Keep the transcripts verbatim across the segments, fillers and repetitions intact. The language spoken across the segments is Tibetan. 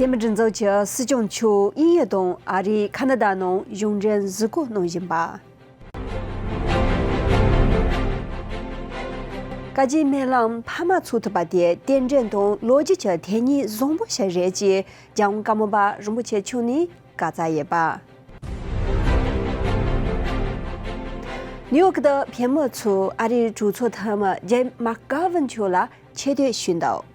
བསྟན་པ་འབྲིང་མཛོད་ཀྱིས་སྲིད་སྐྱོང་མཆོག་དབྱིན་ཡུལ་དང་ཨ་རི། ཁ་ན་ཌ་ནང་གཞུང་འབྲེལ་གཟིགས་སྐོར་གནང་བཞིན་པ། བཀའ་སྤྱིའི་སྨོན་ལམ་འཕར་མ་ཚུགས་ཐུབ་པ་དེ་རྟེན་འབྲེལ་དང་ལོ་རྒྱུས་ཀྱི་དེ་ཉིད་བཟང་པོ་ཞིག་རེད་ཅེས་རྒྱལ་དབང་ཀརྨ་པ་རིན་པོ་ཆེ་མཆོག་ནས་བཀའ་སྩལ་ཡོད་པ། ནིའུ་ཡོག་ཏུ་བོད་མི་ཚོས་ཨ་རིའི་གྲོས་ཚོགས་འཐུས་མི་ཇེམ་མག་གྷ་ཝན་མཆོག་ལ་ཆེ་བསྟོད་ཞུས་འདུག།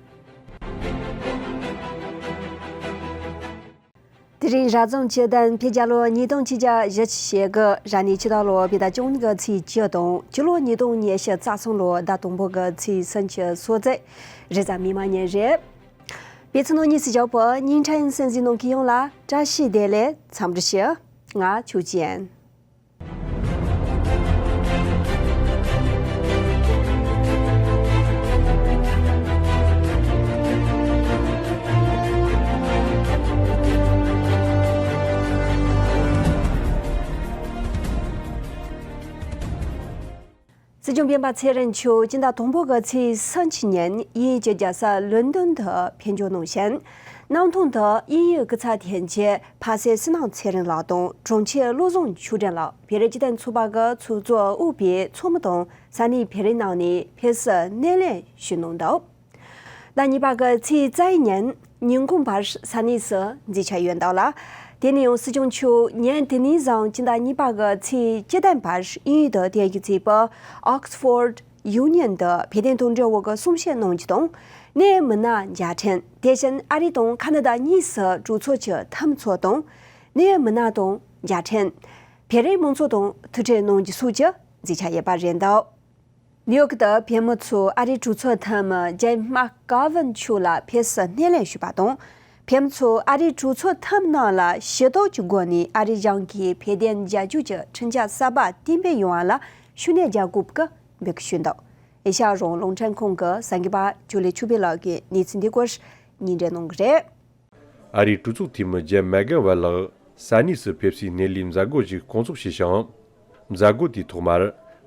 དེ་རིང་རབ་བྱུང་སྤྱི་ཟླ་བརྒྱད་པའི་ལོ་ཉིས་སྟོང་ཆིག་བརྒྱ་བཞི་བཅུ་ཞེ་དགུ། རབ་གནས་ཕྱི་ཟླ་ལོ་བོད་ཟླ་བཅུ་གཉིས་པའི་ཚེས་བཅུ་དང་སྤྱི་ལོ་ཉིས་སྟོང་ཉི་ཤུ་རྩ་གསུམ་ལོ་ཟླ་དང་པོ་གི་ཚེས་སུམ་ཅུ་སོ་གཅིག་རེས་གཟའ་མིག་དམར་ཉིན་རེད། པེ་ཚི་ནང་གཉིས་སུ་བཞག་པའི་ཉིན་ཁྲིན་སན་ཟི་ནང་གི་ཡོངས་ལ་བཀྲ་ཤིས་བདེ་ལེགས། འཚམས་འདྲི་ཞུ། ང་ཆོས་ཅན། སྲིད་སྐྱོང་སྤེན་པ་ཚེ་རིང་མཆོག་སྤྱི་ཟླ་དང་པོ་གི་ཚེས་སུམ་ཅུ་ཉིན་དབྱིན་ཡུལ་གྱི་རྒྱལ་ས་ལོན་ཏོན་དུ་ཕེབས་འབྱོར་གནང་ཞིང་། གནམ་ཐང་དུ་དབྱིན་ཡུལ་སྐུ་ཚབ་དོན་གཅོད་ཕ་སེ་བསོད་ནམས་ཚེ་རིང་ལགས་དང་དྲུང་ཆེ་བློ་བཟང་ཆོས་སྒྲོན་ལགས་བོད་རིགས་སྤྱི་མཐུན་ཚོགས་པ་གི་ཚོགས་གཙོ་དབུས་པའི་ཚོགས་མི་དང་ས་གནས་བོད་རིགས་རྣམས་ནས་ཕེབས་བསུ་སྣེ་ལེན་ཞུས་གནང་འདུག། ཟླ་གཉིས་པ་གི་ཚེས་རྩ་བའི་ཉིན་ཉིན་གུང་བར་ས་གནས་སུ་མཇལ་འཆར་ཡོད་འདུག་ལ། དེ་ནས་ཡང་སྲིད་སྐྱོང་མཆོག་ཉིན་དེ་ནས་བཟུང་སྤྱི་ཟླ་གཉིས་པ་གི་ཚེས་བཅུ་བདུན་བར་དབྱིན་ཡུལ་དུ་དེ་ཡི་ཚེས་པ་Oxford Union དུ་བོད་དོན་དང་འབྲེལ་བའི་གསུང་བཤད་གནང་རྒྱུ་དང་། གནད་ཡོད་མི་སྣ་མཇལ་འཕྲད། དེ་བཞིན་ཨ་རི་དང་ཁ་ན་ཌ་གཉིས་སུ་གྲོས་ཚོགས་ཀྱི་འཐུས་མི་ཚོ་དང་། གནད་ཡོད་མི་སྣ་དང་མཇལ་འཕྲད། བོད་རིགས་མང་ཚོགས་དང་ཐུག་འཕྲད་གནང་རྒྱུ་སོགས་ཀྱི་མཛད་འཆར་ཡོད་པ་རེད་འདུག། ནིའུ་ཡོག་ཏུ་བོད་མི་ཚོས་ཨ་རིའི་གྲོས་ཚོགས་འཐུས་མི་ཇེམ་མག་གྷ་ཝན་མཆོག་ལ་ཕེབས་བསུ་སྣེ་ལེན་ཞུས་པ་དང་། བོད་མི་ཚོས་ཨ་རིའི་གྲོས་ཚོགས་འཐུས་མི་རྣམས་ལ་ཞུ་གཏུག་གི་སྒོ་ནས་ཨ་རིའི་གཞུང་གིས་བོད་དོན་རྒྱབ་སྐྱོར་གྱི་ཁྲིམས་འཆར་གསར་པ་གཏན་འབེབས་ཡོང་བ་ལ་ཤུགས་སྣོན་རྒྱག་དགོས་པའི་འབོད་སྐུལ་ཞུས་འདུག། ཨེ་ཤ་ཡ་རང་དབང་རླུང་འཕྲིན་ཁང་གི་གསར་འགོད་པ་ཇོ་ལེ་ཆོས་འཕེལ་ལགས་ཀྱིས་གནས་ཚུལ་འདི་སྐོར་སྙན་སྒྲོན་གནང་གི་རེད། ཨ་རིའི་གྲོས་ཚོགས་འཐུས་མི་ཇེམ་མག་གྷ་ཝན་ལགས་ས་གནས་སུ་ཕེབས་བསུའི་སྣེ་ལེན་མཛད་སྒོ་ཞིག་སྐོང་ཚོགས་བྱས་ཤིང་། མཛད་སྒོ་དེའི་ཐོག་མར་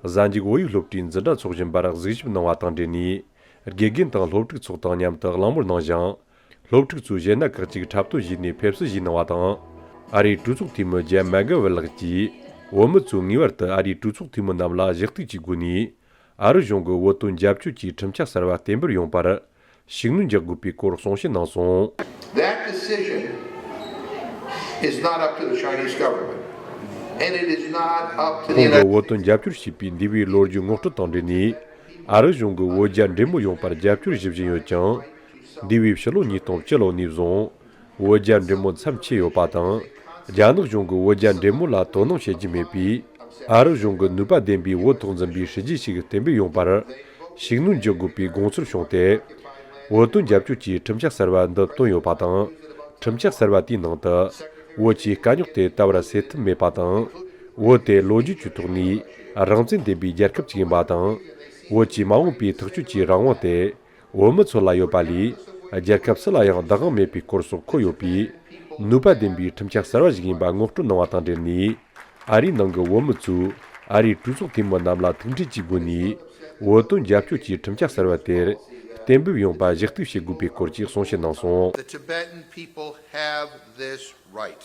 གཟའ་མཇུག་བོད་ཡིག་སློབ་གྲྭའི་འཛིན་གྲྭ་ཚོགས་བཞིན་པར་གཟིགས་ཞིབ་གནང་བ་དང་འབྲེལ་ནས། དགེ་རྒན་དང་སློབ་ཕྲུག་ཚོགས་སྟངས་མཉམ་དུ་གླེང་མོལ་གནང་ཞིང་། སློབ་ཕྲུག་ཚོས་གཞས་སྣ་ཁག་ཅིག་འཁྲབ་སྟོན་བྱས་ནས་ཕེབས་བསུ་ཞིག་གནང་བ་དང་། ཨ་རིའི་གྲོས་ཚོགས་འཐུས་མི་ཇེམ་མག་གྷ་ཝན་ལགས་ཀྱིས། བོད་མི་ཚོས་ངེས་པར་དུ་ཨ་རིའི་གྲོས་ཚོགས་འཐུས་མི་རྣམས་ལ་ཞུ་གཏུག་བྱེད་དགོས་ནས། ཨ་རི་གཞུང་གི་བོད་དོན་རྒྱབ་སྐྱོར་གྱི་ཁྲིམས་འཆར་གསར་བ་གཏན་འབེབས་ཡོང་བར་ཤུགས་སྣོན་རྒྱག་དགོས་པའི་སྐོར་གསུང་བཤད་གནང་སོང་། That decision is not up to the Chinese government, and it is not up to the ཁོང་གིས་United བོད་དོན་རྒྱབ་སྐྱོར་བྱས་པའི་འདས་པའི་ལོ་རྒྱུས་ངོ་སྤྲོད་དང་འབྲེལ་ནས། ཨ་རི་གཞུང་གིས་བོད་རྒྱ་འབྲེལ་མོལ་ཡོང་བར་རྒྱབ་སྐྱོར་ཞུ་བཞིན་ཡོད་ཀྱང་། འདས་པའི་ཕྱི་ལོ་ཉིས་སྟོང་བཅུ་ལོ་ནས་བཟུང་། བོད་རྒྱ་འབྲེལ་མོལ་མཚམས་ཆད་ཡོད་པ་དང་། རྒྱ་ནག་གཞུང་གིས་བོད་རྒྱ་འབྲེལ་མོལ་ལ་དོ་སྣང་བྱེད་ཀྱི་མེད་པས། ཨ་རི་གཞུང་གིས་ནུས་པ་ལྡན་པའི་བོད་ཐོག་འཛིན་པའི་སྲིད་ཇུས་ཤིག་གཏན་འབེབས་ཡོང་བར་ཤུགས་སྣོན་རྒྱག་དགོས་པའི་དགོངས་ཚུལ་བྱུང་སྟེ། བོད་དོན་རྒྱབ་སྐྱོར་གྱི་ཁྲིམས་འཆར་གསར་བ་འདི་བཏོན་ཡོད་པ་དང་། ཁྲིམས་འཆར་གསར་བ་དེའི་ནང་དུ། བོད་ཀྱི་དཀའ་རྙོག་དེ་ད་བར་སེལ་ཐབས་མེད་པ་དང་། བོད་དེ་ལོ་རྒྱུས་ཀྱི་ཐོག་ནས་རང་བཙན་ལྡན་པའི་རྒྱལ་ཁབ་ཅིག་ཡིན་པ་དང་། བོད་ཀྱི་མ་འོངས་པའི་ཐག་གཅོད་ཀྱི་རང་དབང་དེ། བོད་མི་ཚོ་ལ་ཡོད་པ་ལས། རྒྱལ་ཁབ་སུ་ལ་ཡང་བདག་དབང་མེད་པའི་སྐོར་སོགས་འཁོད་ཡོད་པས། ནུས་པ་ལྡན་པའི་ཁྲིམས་འཆར་གསར་བ་ཞིག་ཡིན་པ་ངོ་སྤྲོད་གནང་བ་དང་འབྲེལ་ནས། ཨ་རིའི་ནང་གི་བོད་མི་ཚོས་ཨ་རིའི་གྲོས་ཚོགས་འཐུས་མི་རྣམས་ལ་ཐུག་འཕྲད་བྱེད་དགོས་ནས། བོད་དོན་རྒྱབ་སྐྱོར་གྱི་ཁྲིམས་འཆར་གསར་བ་དེར་གཏན་འབེབས་ཡོང་བ་ཞུ་གཏུག་བྱེད་དགོས་པའི་སྐོར་གྱི་གསུང་བཤད་གནང་སོང་། The Tibetan people have this right.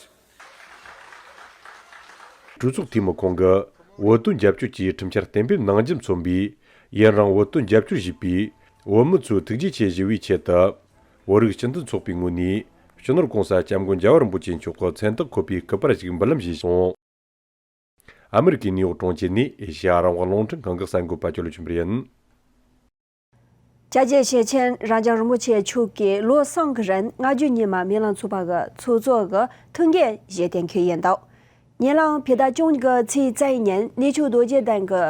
གྲོས་ཚོགས་འཐུས་མི་ཁོང་གིས་བོད་དོན་རྒྱབ་སྐྱོར་གྱི་ཁྲིམས་འཆར་གཏན་འབེབས་གནང་རྒྱུ་མཚོན་པའི། ཡུན་རིང་བོད་དོན་རྒྱབ་སྐྱོར་བྱས་པའི་བོད་མི་ཚོའི་ཐུགས་རྗེ་ཆེ་ཞུ་བའི་ཆེད་དུ། བོད་རིགས་སྤྱི་མཐུན་ཚོགས་པའི་ངོས་ནས་སྤྱི་ནོར་༸གོང་ས་༸སྐྱབས་མགོན་རྒྱལ་བ་རིན་པོ་ཆེ་མཆོག་གི་མཚན་རྟགས་འཁོད་པའི་སྐུ་པར་ཞིག་འབུལ་ལམ་བྱས་སོང་། ཨ་མི་རི་ཀའི་ནིའུ་ཡོག་གྲོང་ཁྱེར་ནས་ཨེ་ཤེ་ཡ་རང་དབང་རླུང་འཕྲིན་ཁང་གི་གསར་འགོད་པ་ཅོ་ལོ་ཆོས་འཕེལ་ཡིན། སྐྱབས་རྗེ་ཞེ་ཆེན་རབ་འབྱམས་རིན་པོ་ཆེ་མཆོག་གིས་ལོ་གསུམ་གྱི་རིང་སྔ་འགྱུར་རྙིང་མ་སྨོན་ལམ་ཚོགས་པ་གི་ཚོགས་གཙོ་གི་ཐུགས་འགན་བཞེས་གཏན་འཁེལ་ཡིན་འདུག། ཉེ་ལམ་བོད་ཟླ་བཅུ་གཉིས་ཀྱི་ཚེས་རྩ་བའི་ཉིན་གནས་མཆོག་རྡོ་རྗེ་གདན་གྱི་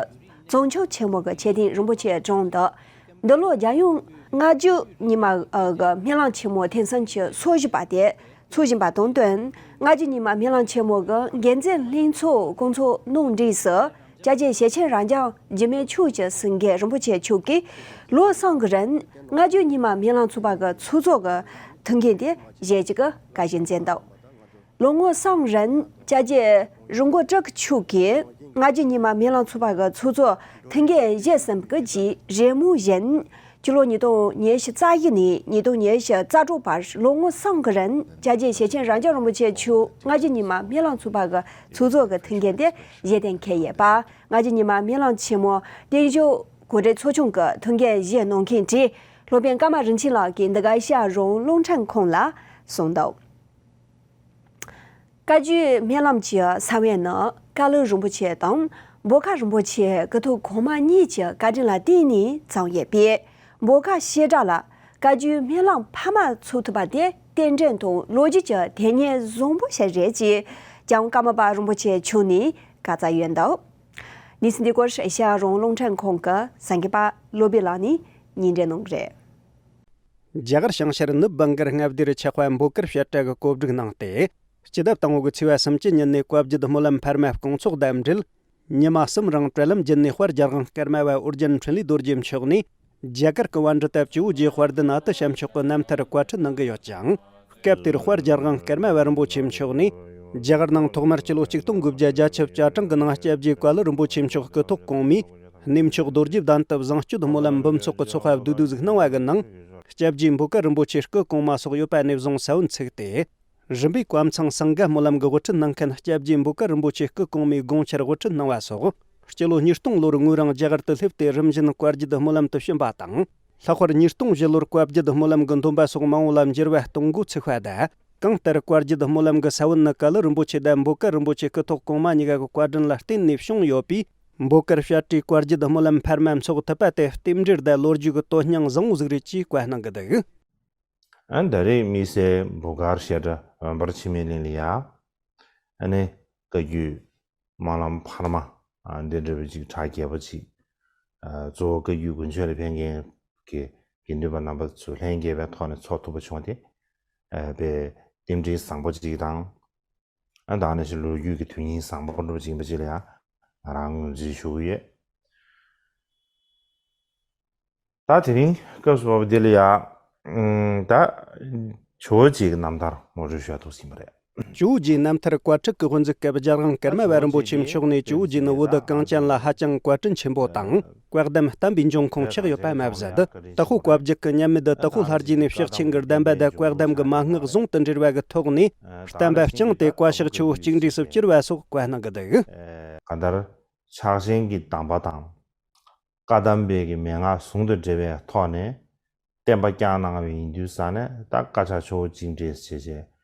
གཙང་ཆུ་ཆེན་མོ་གི་མཆོད་རྟེན་རིན་པོ་ཆེའི་དྲུང་དུ། འདི་ལོ་རྒྱལ་ཡོངས་སྔ་འགྱུར་རྙིང་མ་གི་སྨོན་ལམ་ཆེན་མོ་ཐེངས་སུམ་ཅུ་སོ་བཞི་པ་དེ་འཚོགས་བཞིན་པ་དང་བསྟུན། སྔ་འགྱུར་རྙིང་མ་སྨོན་ལམ་ཆེན་མོ་གི་འགན་འཛིན་ལྷན་ཚོགས་སྐོང་ཚོགས་གནང་འདྲིས་སུ། སྐྱབས་རྗེ་ཞེ་ཆེན་རབ་འབྱམས་འཇིགས་མེད་ཆོས་ཀྱི་སེང་གེ་རིན་པོ་ཆེ་མཆོག་གིས་ལོ་གསུམ་གྱི་རིང་སྔ་འགྱུར་རྙིང་མ་སྨོན་ལམ་ཚོགས་པ་གི་ཚོགས་གཙོ་གི་ཐུགས་འགན་དེ་བཞེས་རྒྱུ་གི་བཀའ་བཞིན་མཛད་འདུག། ལོ་ངོ་གསུམ་རིང་སྐྱབས་རྗེ་རི་མགོ་སྤྲུལ་སྐུ་མཆོག་གིས་སྔ་འགྱུར་རྙིང་མ་སྨོན་ལམ་ཚོགས་པ་གི་ཚོགས་གཙོ་ཐུགས་འགན་བཞེས་ཟིན་པའི་རྗེས་རེས་མོས་བཞིན། སྤྱི་ལོ་ཉིས་སྟོང་ཉེར་བཞི་རྩ་བཞི་ནས་ཉིས་སྟོང་ཉེར་བཞི་རྩ་དྲུག་བར་ལོ་ངོ་གསུམ་གྱི་རིང་བཅའ་རྒྱའི་ཞེ་ཆེན་རབ་འབྱམས་རིན་པོ་ཆེ་མཆོག་ལྔ་བཅུ་ཉི་མ་སྨོན་ལམ་ཚོགས་པ་གི་ཚོགས་གཙོ་གི་ཐུགས་འགན་དེ་བཞེས་གཏན་འཁེལ་ཡོད་པ། ལྔ་བཅུ་ཉི་མ་སྨོན་ལམ་ཆེན་མོ་བརྟན་བཞུགས་གོ་སྒྲིག་ཚོགས་ཆུང་གི་ཐུགས་འགན་བཞེས་གནང་མཁན་གྱི་སློབ་དཔོན་ཀརྨ་རིན་ཆེན་ལགས་ཀྱིས་འདི་ག་ཨེ་ཤ་ཡ་རང་དབང་རླུང་འཕྲིན་ཁང་ལ་གསུངས་འདུག། བཀའ་བརྒྱུད་སྨོན་ལམ་གྱི་ས་བོན་ནི་ཀ་ལི་རིན་པོ་ཆེ་དང་འབོ་ཁ་རིན་པོ་ཆེ་སྐུ་ཐོག་གོང་མ་གཉིས་ཀྱི་བཀའ་དྲིན་ལ་བརྟེན་ནས་བརྩམས་ཡོད་པས། འབོ་ཁ་བཤད་གྲྭ་ལ་བཀའ་བརྒྱུད་སྨོན་ལམ་འཕར་མ་ཚུགས་ཐུབ་པ་དེ་རྟེན་འབྲེལ་དང་ལོ་རྒྱུས་ཀྱི་དེ་ཉིད་བཟང་པོ་ཞིག་རེད་ཅེས་ཀྱང་ཀརྨ་པ་རིན་པོ་ཆེ་མཆོག་ནས་བཀའ་སྩལ་ཡོད་འདུག། གནས་ཚུལ་འདི་སྐོར་ཨེ་ཤ་ཡ་རང་དབང་རླུང་འཕྲིན་ཁང་གི་གསར་འགོད་པ་བློ་བྷེ་ལགས་ནས་སྙན་སྒྲོན་གནང་གི་རེད། རྒྱ་གར་བྱང་ཤར་ནུབ་བྷང་གར་མངའ་སྡེར་ཆགས་པ་འབོ་དཀར་བཤད་གྲྭ་གི་གོ་སྒྲིག་གནང་སྟེ། སྤྱི་ཟླ་དང་པོ་གི་ཚེས་པ་སུམ་ཅུ་ཉིན་ནས་བཀའ་བརྒྱུད་སྨོན་ལམ་འཕར་མ་སྐོང་ཚོགས་དང་འབྲེལ། ཉི་མ་གསུམ་རིང་དྲ་ལམ་བརྒྱུད་ནས་དཔལ་རྒྱལ་དབང་ཀརྨ་པ་ཨོ་རྒྱན་འཕྲིན་ལས་རྡོ་རྗེ་མཆོག་ནས་རྒྱ་གར་གྱི་པཎྜི་ཏ་བཅུ་བོ་རྗེ་དཔལ་ལྡན་ཨ་ཏི་ཤ་མཆོག་གི་རྣམ་ཐར་བཀའ་ཁྲིད་གནང་གི་ཡོད་ཅིང་། སྐབས་དེར་དཔལ་རྒྱལ་དབང་ཀརྨ་པ་རིན་པོ་ཆེ་མཆོག་ནས་རྒྱ་གར་ནང་ཐོག་མར་སྤྱི་ལོ་ཆིག་སྟོང་དགུ་བརྒྱ་བརྒྱད་ཅུ་གྱ་གྲངས་ཀྱི་ནང་སྐྱབས་རྗེ་ཀ་ལི་རིན་པོ་ཆེ་མཆོག་སྐུ་ཐོག་གོང་མའི་གནས་མཆོག་རྡོ་རྗེ་གདན་དུ་བཟང་སྤྱོད་སྨོན་ལམ་འབུམ་ཚོགས་ཀྱི་ཚོགས་པ་བསྡུས་བསྡུས་ཟིག་གནང་བ་གི་ནང་སྐྱབས་རྗེ་འབོ་དཀར་རིན་པོ་ཆེ་སྐུ་གོང་མ་སོགས་ཡོད་པ་ནས་བཟུང་ས་བོན་ཚུགས་ཏེ། རིམ་པས་བཀའ་མཚང་སིང་ག་སྨོན་ལམ་གྱི་དབུ་ཁྲིད་གནང་མཁན་སྐྱབས་རྗེ་འབོ་དཀར་རིན་པོ་ཆེ་སྐུ་གོང་མའི་དགོངས་འཆར་དབུ་ཁྲིད་གནང་བ་སོགས་སྤྱི་ལོ་ཉིས་སྟོང་ལོར་ངོས་རང་རྒྱ་གར་དུ་སླེབས་ཏེ་རིམ་བཞིན་བཀའ་བརྒྱུད་སྨོན་ལམ་དུ་ཕྱིན་པ་དང་། ལྷག་པར་ཉིས་སྟོང་བཞི་ལོར་བཀའ་བརྒྱུད་སྨོན་ལམ་གྱི་འདོན་པ་སོགས་མང་བོ་ལ་འགྱུར་བ་གཏོང་འགོ་ཚུགས་པ་དང་། གང་ལྟར་བཀའ་བརྒྱུད་སྨོན་ལམ་གྱི་ས་བོན་ནི་ཀ་ལི་རིན་པོ་ཆེ་དང་འབོ་དཀར་རིན་པོ་ཆེ་སྐུ་ཐོག་གོང་མ་གཉིས་ཀ་གི་བཀའ་དྲིན་ལ་བརྟེན་ནས་བྱུང་ཡོད་པས། འབོ་དཀར་བཤད་གྲྭས་བཀའ་བརྒྱུད་སྨོན་ལམ་འཕར་མ་འཚོགས་ཐུབ་པ་དེ་རྟེན་འབྲེལ་དང་ལོ་རྒྱུས་ཀྱི་དོན་སྙིང་བཟང་བོ་ཟིག་རེད་ཅེས་བཀའ་གནང་གི་འདུག། ཨ་ནི་ད་རེས་དམིགས་བསལ་འབོ་དཀར་བཤད་གྲྭ་འོད་འབར་འཆི་མེད་གླིང་ལ་ཡ། ཨ་ནི་བཀའ་བརྒྱུད་སྨོན་ལམ་འཕར་མ་ཨ་འདི་འདྲ་བའི་ཅིག་གྲ་རྒྱས་པོ་ཅིག་ཨ་གཙོ་བོ་བཀའ་བརྒྱུད་དགུན་ཆོས་ལ་ཕེབས་མཁན་གྱི་དགེ་འདུན་པ་རྣམ་པ་ཚོ་ལྷན་རྒྱས་པའི་ཐོག་ནས་འཚོགས་ཐུབ་པ་བྱུང་སྟེ། ཨ་དཔེ་རྟེན་འབྲེལ་བཟང་པོ་ཅིག་དང་། ཨ་ད་ནི་ཞིག་ལོ་རྒྱུས་ཀྱི་དོན་སྙིང་བཟང་པོ་འདྲ་པོ་ཅིག་ཡིན་པ་ཅིག་ལ་ཡ་ང་རང་ངོས་འཛིན་ཞུ་གི་ཡོད། ད་དེ་རིང་སྐབས་སུ་བབས་པ་འདི་ལ་ཡ། ཨུམ། ད་ཇོ་བོ་རྗེ་གི་རྣམ་ཐར་ངོ་སྤྲོད་ཞུ་ཐུབ་ཟིན་པ་རེད། ཇོ་བོ་རྗེའི་རྣམ་ཐར་བཀའ་ཁྲིད་ཀྱི་དབུ་འཛུགས་སྐབས་རྒྱལ་དབང་ཀརྨ་པ་རིན་པོ་ཆེ་མཆོག་ནས་ཇོ་བོ་རྗེ་ནི་བོད་གངས་ཅན་ལ་ཧ་ཅང་བཀའ་དྲིན་ཆེན་པོ་དང་བཀའ་གདམས་བསྟན་པའི་འབྱུང་ཁུངས་ཆགས་ཡོད་པ་མ་ཟད། དྭགས་པོ་བཀའ་བརྒྱུད་ཀྱི་མཉམ་མེད་དྭགས་པོ་ལྷ་རྗེ་ནས་ཕྱག་ཆེན་གྱི་གདམས་པ་དང་བཀའ་གདམས་ཀྱི་མན་ངག་ཟུང་དུ་འབྲེལ་བ་གི་ཐོག་ནས་བསྟན་པ་བསྐྱངས་ཏེ་བཀའ་ཤག་ཆུ་བོ་གཅིག་འདྲེས་སུ་གྱུར་བ་སོགས་བཀའ་གནང་གི་འདུག། གང་ལྟར་ཕྱག་ཆེན་གྱི་གདམས་པ་དང་། བཀའ་གདམས་པའི་གི་མན་ངག་ཟུང་དུ་འབྲེལ་བའི་ཐོག་ནས་བསྟན་པ་བསྐྱངས་གནང་བ་ཡིན་དུས་ཙང་ནས་ད་བཀའ་ཤག་ཆུ་བོ་གཅིག་འདྲེས་བྱས་བྱས་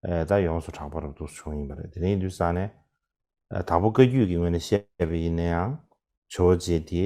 ཨེ་ད་ཡོངས་སུ་གྲགས་པ་རུ་འདུག་བྱུང་ཡིན་པ་རེད། དེ་འདྲ་ཡིན་དུས་ཙང་ནས་ཨེ་དྭགས་པོ་བཀའ་བརྒྱུད་ཀྱི་ངོས་ནས་བཤད་པ་ཡིན་ན་ཡང་ཇོ་བོ་རྗེ་དེ་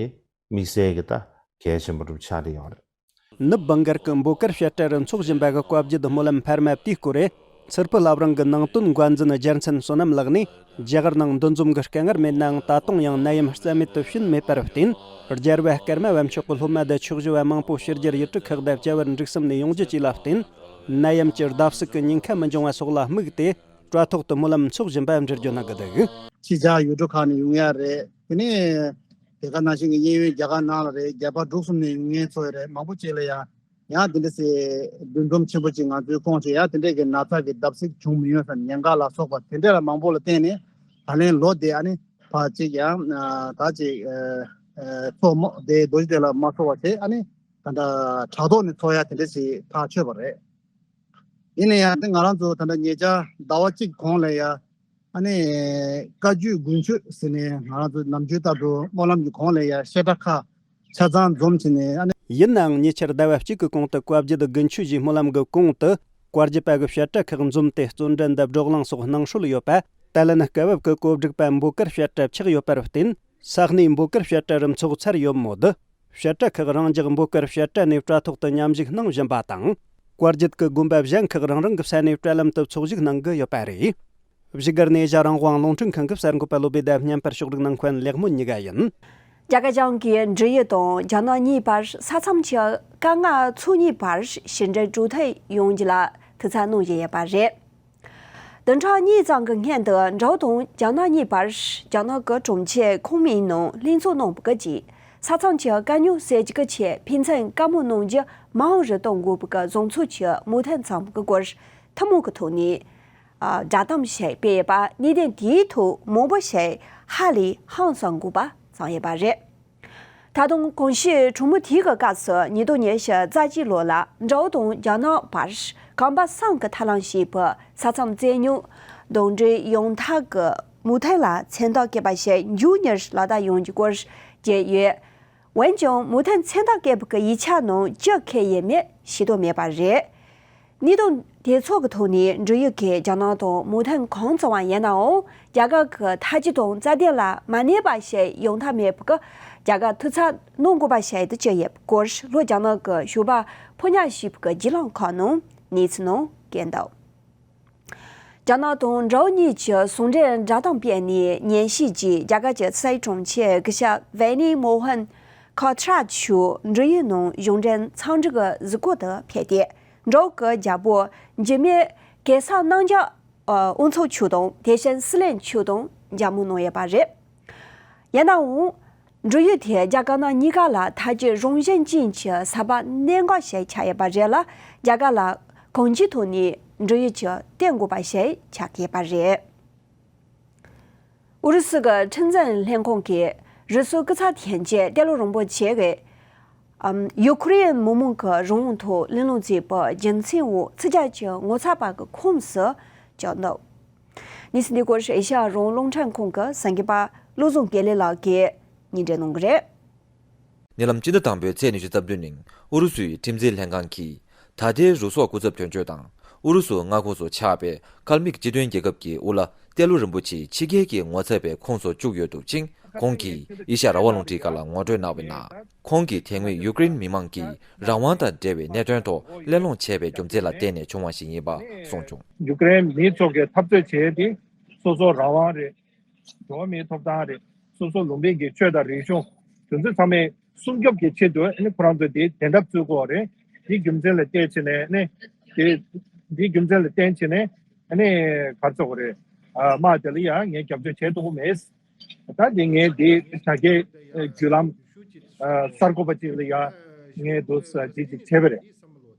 དམིགས་བསལ་གྱི་ད་གལ་ཆེན་པོ་རུ་ཆགས་བསྡད་ཡོད་རེད། ནུབ་བྷང་གར་གྱི་འབོ་དཀར་བཤད་གྲྭ་རུ་འཚོགས་བཞིན་པ་གི་བཀའ་བརྒྱུད་སྨོན་ལམ་འཕར་མ་དེའི་སྐོར་རེད། ཚུར་ཕུད་བླ་བྲང་གི་ནང་དོན་འགོ་འཛིན་རྒྱལ་མཚན་བསོད་ནམས་ལགས་ནས་རྒྱ་གར་ནང་འདུ་འཛོམས་ཀྱི་དཀའ་ངལ་མེད་ནའང་ད་དུང་ཡང་ནད་ཡམས་རྩ་མེད་དུ་ཕྱིན་མེད་པར་བརྟེན། རྒྱལ་བ་ཀརྨ་པ་མཆོག་གི་སློབ་མ་དང་ཆོས་ཞུ་བ་མང་པོ་ཕྱི་རྒྱལ་ཡུལ་གྲུ་ཁག་དང་བཅར་བར་འགྲིག་བསམ་ནས་ཡོང་རྒྱུ་བཅས་ལ་བརྟེན། ནད་ཡམས་ཀྱི་བརྡབ་གསིག་གི་ཉེན་ཁ་མི་འབྱུང་བ་སོགས་ལ་དམིགས་ཏེ་དྲ་ཐོག་ཏུ་སྨོན་ལམ་འཚོགས་བཞིན་པ་འགྲེལ་བརྗོད་གནང་གི་འདུག། ཕྱི་རྒྱལ་ཡུལ་གྲུ་ཁག་ནས་ཡོང་ཡ་རེད། དེ་ནས་དེ་ག་ནང་བཞིན་གྱི་གཡས་གཡོན་རྒྱ་གར་ནང་ལ་རེད། རྒྱ་བལ་འབྲུག་གསུམ་ནས་ཡོང་མཁན་ཚོ་རེད། མང་པོ་ཅིག་ལ་ཡང་ཡང་དེ་འདྲ་སེ་འདུ་འཛོམས་ཆེན་པོ་ཅིག་ང་ཚོའི་ཁོངས་ཀྱི་ཡང་དེ་འདྲས་ཀྱི་ན་ཚ་གི་བརྡབ་གསིག་བྱུང་མི་ཡོང་ཟེར་ཉེན་ཁ་ལ་སོགས་པ་དེ་འདྲས་ལ་མང་པོ་ལ་བརྟེན་ནས་ད་ལན་ལོ་དེ་ཨ་ནི་ཕར་ཅིག་ཡང་ད་ཅིག་ཚོགས་མོ་དེ་རྡོ་རྗེ་གདན་ལ་མ་ཚོགས་པ་བྱས་ཨ་ནི་ད་ལྟ་དྲ་ཐོག་ནས་ཚོགས་ཡ་དེ་འདྲས་ཞིག་ཐག་ཆོད་པ་རེད། ཡིན་ན་ཡང་དེ་ང་རང་ཚོ་ད་ལྟ་ཉེ་ཆར་ཟླ་བ་གཅིག་གོང་ལ་ཡ། ཨ་ནི། བཀའ་བརྒྱུད་དགུན་ཆོས་ཟེར་ནས་ང་རང་ཚོ་ནམ་རྒྱུན་ལྟར་དུ་སྨོན་ལམ་གྱི་གོང་ལ་ཡ་བཤད་གྲྭ་ཁག་ཆ་ཚང་འཛོམས་བྱས་ནས་ཨ་ནི། ཡིན་ནའང་ཉེ་ཆར་ཟླ་བ་གཅིག་གི་གོང་དུ་བཀའ་བརྒྱུད་དགུན་ཆོས་ཀྱི་སྨོན་ལམ་གྱི་གོང་དུ་བཀའ་བརྒྱུད་པ་གི་བཤད་གྲྭ་ཁག་འཛོམས་ཏེ་བརྩོན་འགྲུས་འདི་བགྲོ་གླེང་སོགས་གནང་སྲོལ་ཡོད་པ། ད་ལན་སྐབས་བབ་ཀྱི་གོ་སྒྲིག་པ་འབོ་དཀར་བཤད་གྲྭ་ཆགས་ཡོད་པར་བརྟེན། ས་གནས་འབོ་དཀར་བཤད་གྲྭ་རུ་འཚོགས་ཚར་ཡོད་མོད། བཤད་གྲྭ་ཁག་རང་འཇགས་འབོ་དཀར་བཤད་གྲྭ་ནས་དྲ་ཐོག་ཏུ་མཉམ་ཞུགས་གནང་བཞིན་པ་དང་། བཀའ་བརྒྱུད་ཀྱི་དགོན་པ་གཞན་ཁག་རང་རང་གི་ས་ནས་དྲ་ལམ་དུ་ཚོགས་ཞུགས་གནང་གི་ཡོད་པ་རེད། བཞུགས་སྒར་ནས་ཨེ་ཤ་ཡ་རང་དབང་རླུང་འཕྲིན་ཁང་གི་གསར་འགོད་པ་བློ་བྷེ་དང་མཉམ་པར་ཕྱོགས་སྒྲིག་གནང་མཁན་ལེགས་སྨོན་གཉིས་ཀ་ཡིན། རྒྱ་གར་གཞུང་གིས་འབྲུག་ཡུལ་དང་རྒྱ་ནག་གཉིས་བར་ས་མཚམས་ཀྱི་དཀའ་ངལ་ཚོ་གཉིས་བར་ཕྱི་འབྲེལ་གྲོས་མཐུན་ཡོང་རྒྱུ་ལ་ཐུགས་འཚབ་གནང་བཞིན་ཡོད་པ་རེད། བདུན་ཕྲག་གཉིས་ཙམ་གྱི་སྔོན་དུ་འབྲུག་དང་རྒྱ་ནག་གཉིས་བར་རྒྱ་ནག་གི་གྲོང་ཁྱེར་ཁུན་མིང་ནང་ལྷན་ཚོགས་གནང་བ་གི་ཆེད་ས་མཚམས་ཀྱི་དཀའ་རྙོག་སེལ་རྒྱུ་གི་ཆེད་ཕན་ཚུན་བཀའ་མོལ་གནང་རྒྱུ་མང་རུ་གཏོང་དགོས་པ་གི་བཟོ་ཚོགས་ཀྱི་མོས་མཐུན་བྱུང་བ་གི་སྐོར་ཐུན་མོང་གི་ཐོག་ནས་ཨ་བསྒྲགས་གཏམ་ཞིག་སྤེལ་ཡོད་པ། གནད་དོན་དེའི་ཐོག་མང་པོ་ཞིག་ཧ་ལས་ཧང་སང་དགོས་པ་བྱུང་ཡོད་པ་རེད། ད་དུང་གོང་ཞུས་གྲོས་མོལ་དེའི་སྐབས་སུ་ཉིས་སྟོང་ཉི་ཤུ་རྩ་གཅིག་ལོ་ལ་འབྲའུ་དང་རྒྱ་ནག་བར་གོམ་པ་གསུམ་གྱི་ཐབས་ལམ་ཞེས་པའི་ས་མཚམས་བཙན་ཉུང་གདོན་འདྲེ་ཡང་དག་གི་མུ་མཐུད་ལ་མཚན་རྟགས་བཀོད་པ་ཞིག་མགྱོགས་མྱུར་ལག་བསྟར་ཡོང་རྒྱུའི་སྐོར་བརྗོད་ཡོད། འོན་ཀྱང་མུ་མཐུད་མཚན་རྟགས་བཀོད་པའི་ཡིག་ཆ་ནང་ཅི་འཁོད་ཡོད་མེད་ཤེས་རྟོགས་མེད་པ་རེད། གནད་དོན་དེ་ཚོ་གི་ཐོག་ནས་འབྲེལ་ཡོད་ཀྱིས་རྒྱ་ནག་དང་མུ་མཐུད་གང་བྱུང་བ་ཡིན་ནའང་རྒྱ་གར་གྱི་ཐབས་ཇུས་དང་རྩ་དོན་ལ་མ་གནས་པ་ཞིག་ཡོང་ཐབས་མེད་པ་གི་རྒྱ་གར་ཐུགས་འཚབ་གནང་དགོས་པ་ཞིག་ཏུ་གྱུར་ཡོད་པའི་སྐོར་ལྷོ་རྒྱ་ནག་གི་ཞོགས་པ་ཕོ་ཉ་ཞེས་པའི་བརྒྱུད་ལམ་ཁག་ནང་གནས་ཚུལ་ནང་བཀོད་འདུག་རྒྱ་ནག་དང་འབྲའུ་གཉིས་ཀྱི་ཟུང་འབྲེལ་འདྲ་དང་སྤེལ་ནས་ཉན་ཞིབ་ཀྱིས་རྒྱ་གར་གྱི་སྲིད་དྲུང་ཆེ་སྐུ་ཞབས་ཝེ་ནི་མོ་ཧན་ཁོ་ཐ་ར་མཆོག་འབྲེལ་ཡོད་ནང་གཞུང་འབྲེལ་ཚོགས་འདུ་གི་གཟིགས་སྐོར་དུ་ཕེབས་ཏེ། འབྲའུ་གི་རྒྱལ་པོ་འཇིགས་མེད་གེ་སར་རྣམ་རྒྱལ་དབུ་ཚོགས་མཆོག་དང་དེ་བཞིན་སྲིད་བློན་མཆོག་དང་མཇལ་མོལ་གནང་ཡོད་པ་རེད། ཡིན་ནའང་། འབྲེལ་ཡོད་དེ་རྒྱ་དཀར་ནག་གཉིས་ཀ་ལ་ཐབས་ཇུས་རང་བཞིན་ཅན་གྱི་ཟབ་པ་གནད་འགག་ཞིག་ཆགས་ཡོད་པ་རེད་ལ། རྒྱ་གར་ལ་གང་ཅིའི་ཐོག་ནས་འབྲེལ་ཡོད་ཀྱི་བསྟེན་དགོས་པ་ཞིག་ཆགས་ཀྱི་ཡོད་པ་རེད། ཨུ་རུ་སུ་གི་ཁྲིམས་འཛིན་ལྷན་ཁང་གིས་རུ་སུའི་སྐུ་ཚབ་དོན་གཅོད་ཏེ་ལོ་རིན་པོ་ཆེ་གིས། ཨམ། ཡུ་ཁུ་རེན་མི་མང་གི་རང་དབང་ཐོག་གླེང་སློང་བྱས་པའི་རྒྱུ་མཚན་འོག་ཚིག་རྒྱག་གི་ངོ་ཚ་བ་གི་ཁོངས་སུ་བཅུག་འདུག་གནས་ཚུལ་འདི་སྐོར་ཨེ་ཤ་ཡ་རང་དབང་རླུང་འཕྲིན་ཁང་གི་གསར་འགོད་པ་བློ་བཟང་དགེ་ལེགས་ལགས་ཀྱིས་སྙན་སྒྲོན་གནང་གི་རེད། ཉེ་ལམ་སྤྱི་ཟླ་དང་པོའི་ཚེས་ཉི་ཤུ་རྩ་བདུན་ཉིན་ཨུ་རུ་སུའི་ཁྲིམས་འཛིན་ལྷན་ཁང་གིས་ད་ལྟའི་རུ་སོག་སྐུ་ཚབ་དོན་གཅོད་དང་ཨུ་རུ་སུ་མངའ་ཁོངས་སུ་ཆགས་པའི་ཀལ་མིག་སྤྱི་མཐུན་རྒྱལ་ཁབ་ཀྱི་དབུ་བླ་ཏེ་ལོ་རིན་པོ་ཆེ་ཕྱི་རྒྱལ་གྱི་ངོ་ཚབ་པའི་ཁོངས་སུ་བཅུག་ཡོད་འདུག་ཅིང་། ཁོང་གིས་ཨེ་ཤ་ཡ་རང་དབང་རླུང་འཕྲིན་ཁང་ལ་ངོ་སྤྲོད་གནང་བའི་ནང་། ཁོང་གིས་དེ་སྔོན་ཡུཀ་རེན་མི་མང་གིས་རང་དབང་དང་འབྲེལ་བའི་གནད་དོན་ཐོག་གླེང་སློང་བྱས་པའི་རྒྱུ་མཚན་ལ་བརྟེན་ནས་བྱུང་བ་ཞིག་ཡིན་པ་གསུངས་བྱུང་། ཡུཀ་རེན་མི་ཚོ་གིས་འཐབ་རྩོད་བྱས་ཏེ་སོ་སོ་རང་དབང་རེད། འགྲོ་བ་མིའི་ཐོབ་ཐང་རེད། སོ་སོ་ལུང་པའི་གི་ཆོས་དང་རིག་གཞུང་དེ་ཚོ་ཚང་མས་སྲུང་སྐྱོབ་ཀྱི་ཆེད་དུ་ཨ་ནི་ཁོ་རང་ཚོ་དེ་དེ་འདྲ་བཙུགས་དགོས་རེད། དེའི་རྒྱུ་མཚན་ལ་བརྟེན་བྱས་ནས་ཨ་ནི་དེ་དེའི་རྒྱུ་མཚན་ལ་བརྟེན་བྱས་ནས་ཨ་ནི་ག་རེ་ཟེར་དགོས་རེད། ཨ་དམག་དེ་ལ་ཡང་ངས་རྒྱབ་སྐྱོར་བྱེད་ཐུབ་ཀྱི་མེད། ད་དེ་ངས་དེ་བྱ་དགའི་བརྒྱུད་ལམ་ཨ་གསར་འགོད་པ་ཅིག་ལ་ཡང་ངས་འདུག་ཟེར་ཅིག་ཅིག་བྱས་པ་རེད།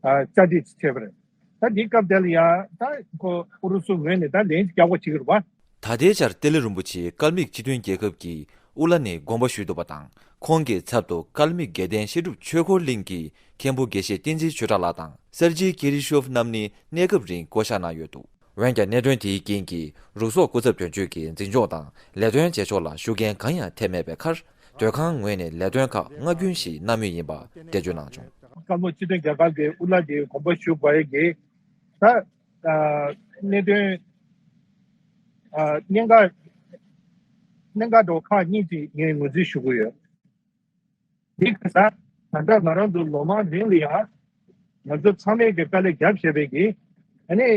ཨ་བཅར་འདྲི་ཅིག་བྱས་པ་རེད། ད་འདི་སྐབས་དེ་ལ་ཡང་ད་ཁོ་ཨུ་རུ་སུ་ངོས་ནས་ད་ལན་རྒྱག་དགོས་བྱེད་ཀྱི་རེད་པ། ད་ལྟའི་ཆར་ཏེ་ལི་རིན་པོ་ཆེ་ཀལ་མིག་སྤྱི་མཐུན་རྒྱལ་ཁབ་ཀྱི་དབུ་བླ་ནས་དགོངས་པ་ཞུས་འདུག་པ་དང་། ཁོང་གི་ཚབ་ཏུ་ཀལ་མིག་དགེ་ལྡན་བཤད་སྒྲུབ་ཆོས་འཁོར་གླིང་གི་མཁན་པོ་དགེ་བཤེས་བསྟན་འཛིན་ཆོས་གྲགས་ལགས་དང་སེར་ཇི་ཀི་རི་ཤོབ་རྣམ་གཉིས་གནས་སྐབས་རིང་བསྐོ་བཞག་གནང་ཡོད་འདུག་འོན་ཀྱང་གནད་དོན་དེའི་རྐྱེན་གྱིས་རུ་སོག་སྐུ་ཚབ་དོན་གཅོད་ཀྱི་འཛིན་སྐྱོང་དང་ལས་དོན་བྱེད་ཕྱོགས་ལ་ཤུགས་རྐྱེན་གང་ཡང་ཐེབས་མེད་པའི་ཁར། སྡོད་ཁང་ངོས་ནས་ལས་དོན་ཁག་སྔ་རྒྱུན་ཞིག་གནང་མུས་ཡིན་པ་འགྲེལ་བརྗོད་གནང་བྱུང་། ཀལ་མིག་སྤྱི་མཐུན་རྒྱལ་ཁབ་ཀྱི་དབུ་བླ་དེ་དགོངས་པ་ཞུ་དགོས་ཡས་ཀྱི་ད་གནད་དོན་གཉན་འགག་གཉན་འགག་འགྲོ་ཁག་གཉིས་ཅིག་ངས་ངོས་འཛིན་ཞུ་གི་ཡོད། འདི་ག་ས་ད་ལྟ་ང་རང་ཚོ་ལོ་མང་རིང་ལ་ཡང་ང་ཚོ་ཚང་མས་ཀྱི་དཀའ་ལས་རྒྱབ་བཞག་པའི་གི་ཨ་ནི་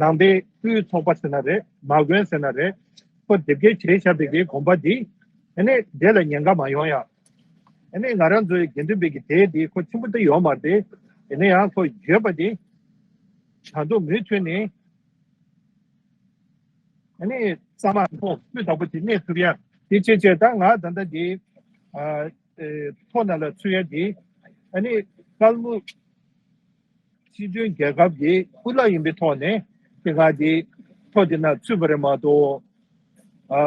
ནང་པའི་དབུས་ཚོགས་པ་ཟེར་ན་རེད། མ་དགོན་ཟེར་ན་རེད། ཁོ་དེབ་སྐྱེལ་བྱས་བཞག་པའི་གི་དགོངས་པ་འདི་ཨ་ནི་དེ་ལ་ཉེན་ཁ་མ་ཡོང་ཡ། ཨ་ནི་ང་རང་ཚོའི་དགེ་འདུན་པའི་གི་སྡེ་འདི་ཁོ་ཆེན་པོ་དེ་ཡོད་མ་རེད། ཡིན་ན་ཡང་ཁོ་ཡོད་པ་འདི་ད་དུང་མུ་མཐུད་ནས། ཨ་ནི་གཙང་མ་ཐོག་སྤུས་དག་པོ་དེ་གནས་ཐུབ་ཡ། དེ་བྱས་བྱས་ད་ང་ད་ལྟ་འདི་ཨ་ཨེ་ཐོག་ནང་ལ་ཚུད་ཡ་འདི་ཨ་ནི་ཀལ་མུག་སྤྱི་མཐུན་རྒྱལ་ཁབ་ཀྱི་དབུ་བླ་ཡིན་པའི་ཐོག་ནས་དེ་ང་འདི་ཐོག་འདི་ན་ཚུད་པ་རེད་མ་གཏོགས་ཨ་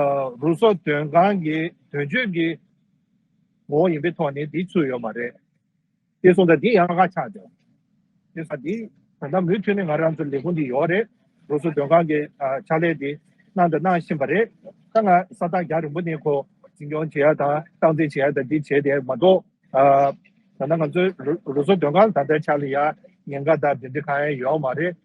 རུ་སོག་མགྲོན་ཁང་གི་དོན་གཅོད་ཀྱི་ངོ་བོ་ཡིན་པའི་ཐོག་ནས་འདི་ཚུད་ཡོད་མ་རེད། དེ་སོང་ཙང་འདི་ཡང་ཁ་ཆག་འདུག་དེ་སོང་འདི་ད་ལྟ་མུ་མཐུད་ནས་ང་རང་ཚོ་ལས་ཁུངས་འདི་ཡོད་རེད། རུ་སོག་མགྲོན་ཁང་གི་ཨ་ཕྱག་ལས་འདི་གནང་དང་གནང་བཞིན་པ་རེད། ད་ང་ས་ཐག་རྒྱག་རིང་པོ་ནས་ཁོ་འཛིན་སྐྱོང་བྱེད་ཡ་དང་སྟངས་འཛིན་བྱེད་ཡ་དང་འདི་བྱས་ཏེ་མ་གཏོགས་ཨ་ད་ལྟ་ང་ཚོའི་རུ་རུ་སོག་མགྲོན་ཁང་ད་ལྟའི་ཆ་ལ་ཡ་ཉེན་ཁ་དང་འདི་འདྲ་གང་ཡང་ཡོད་མ་རེད།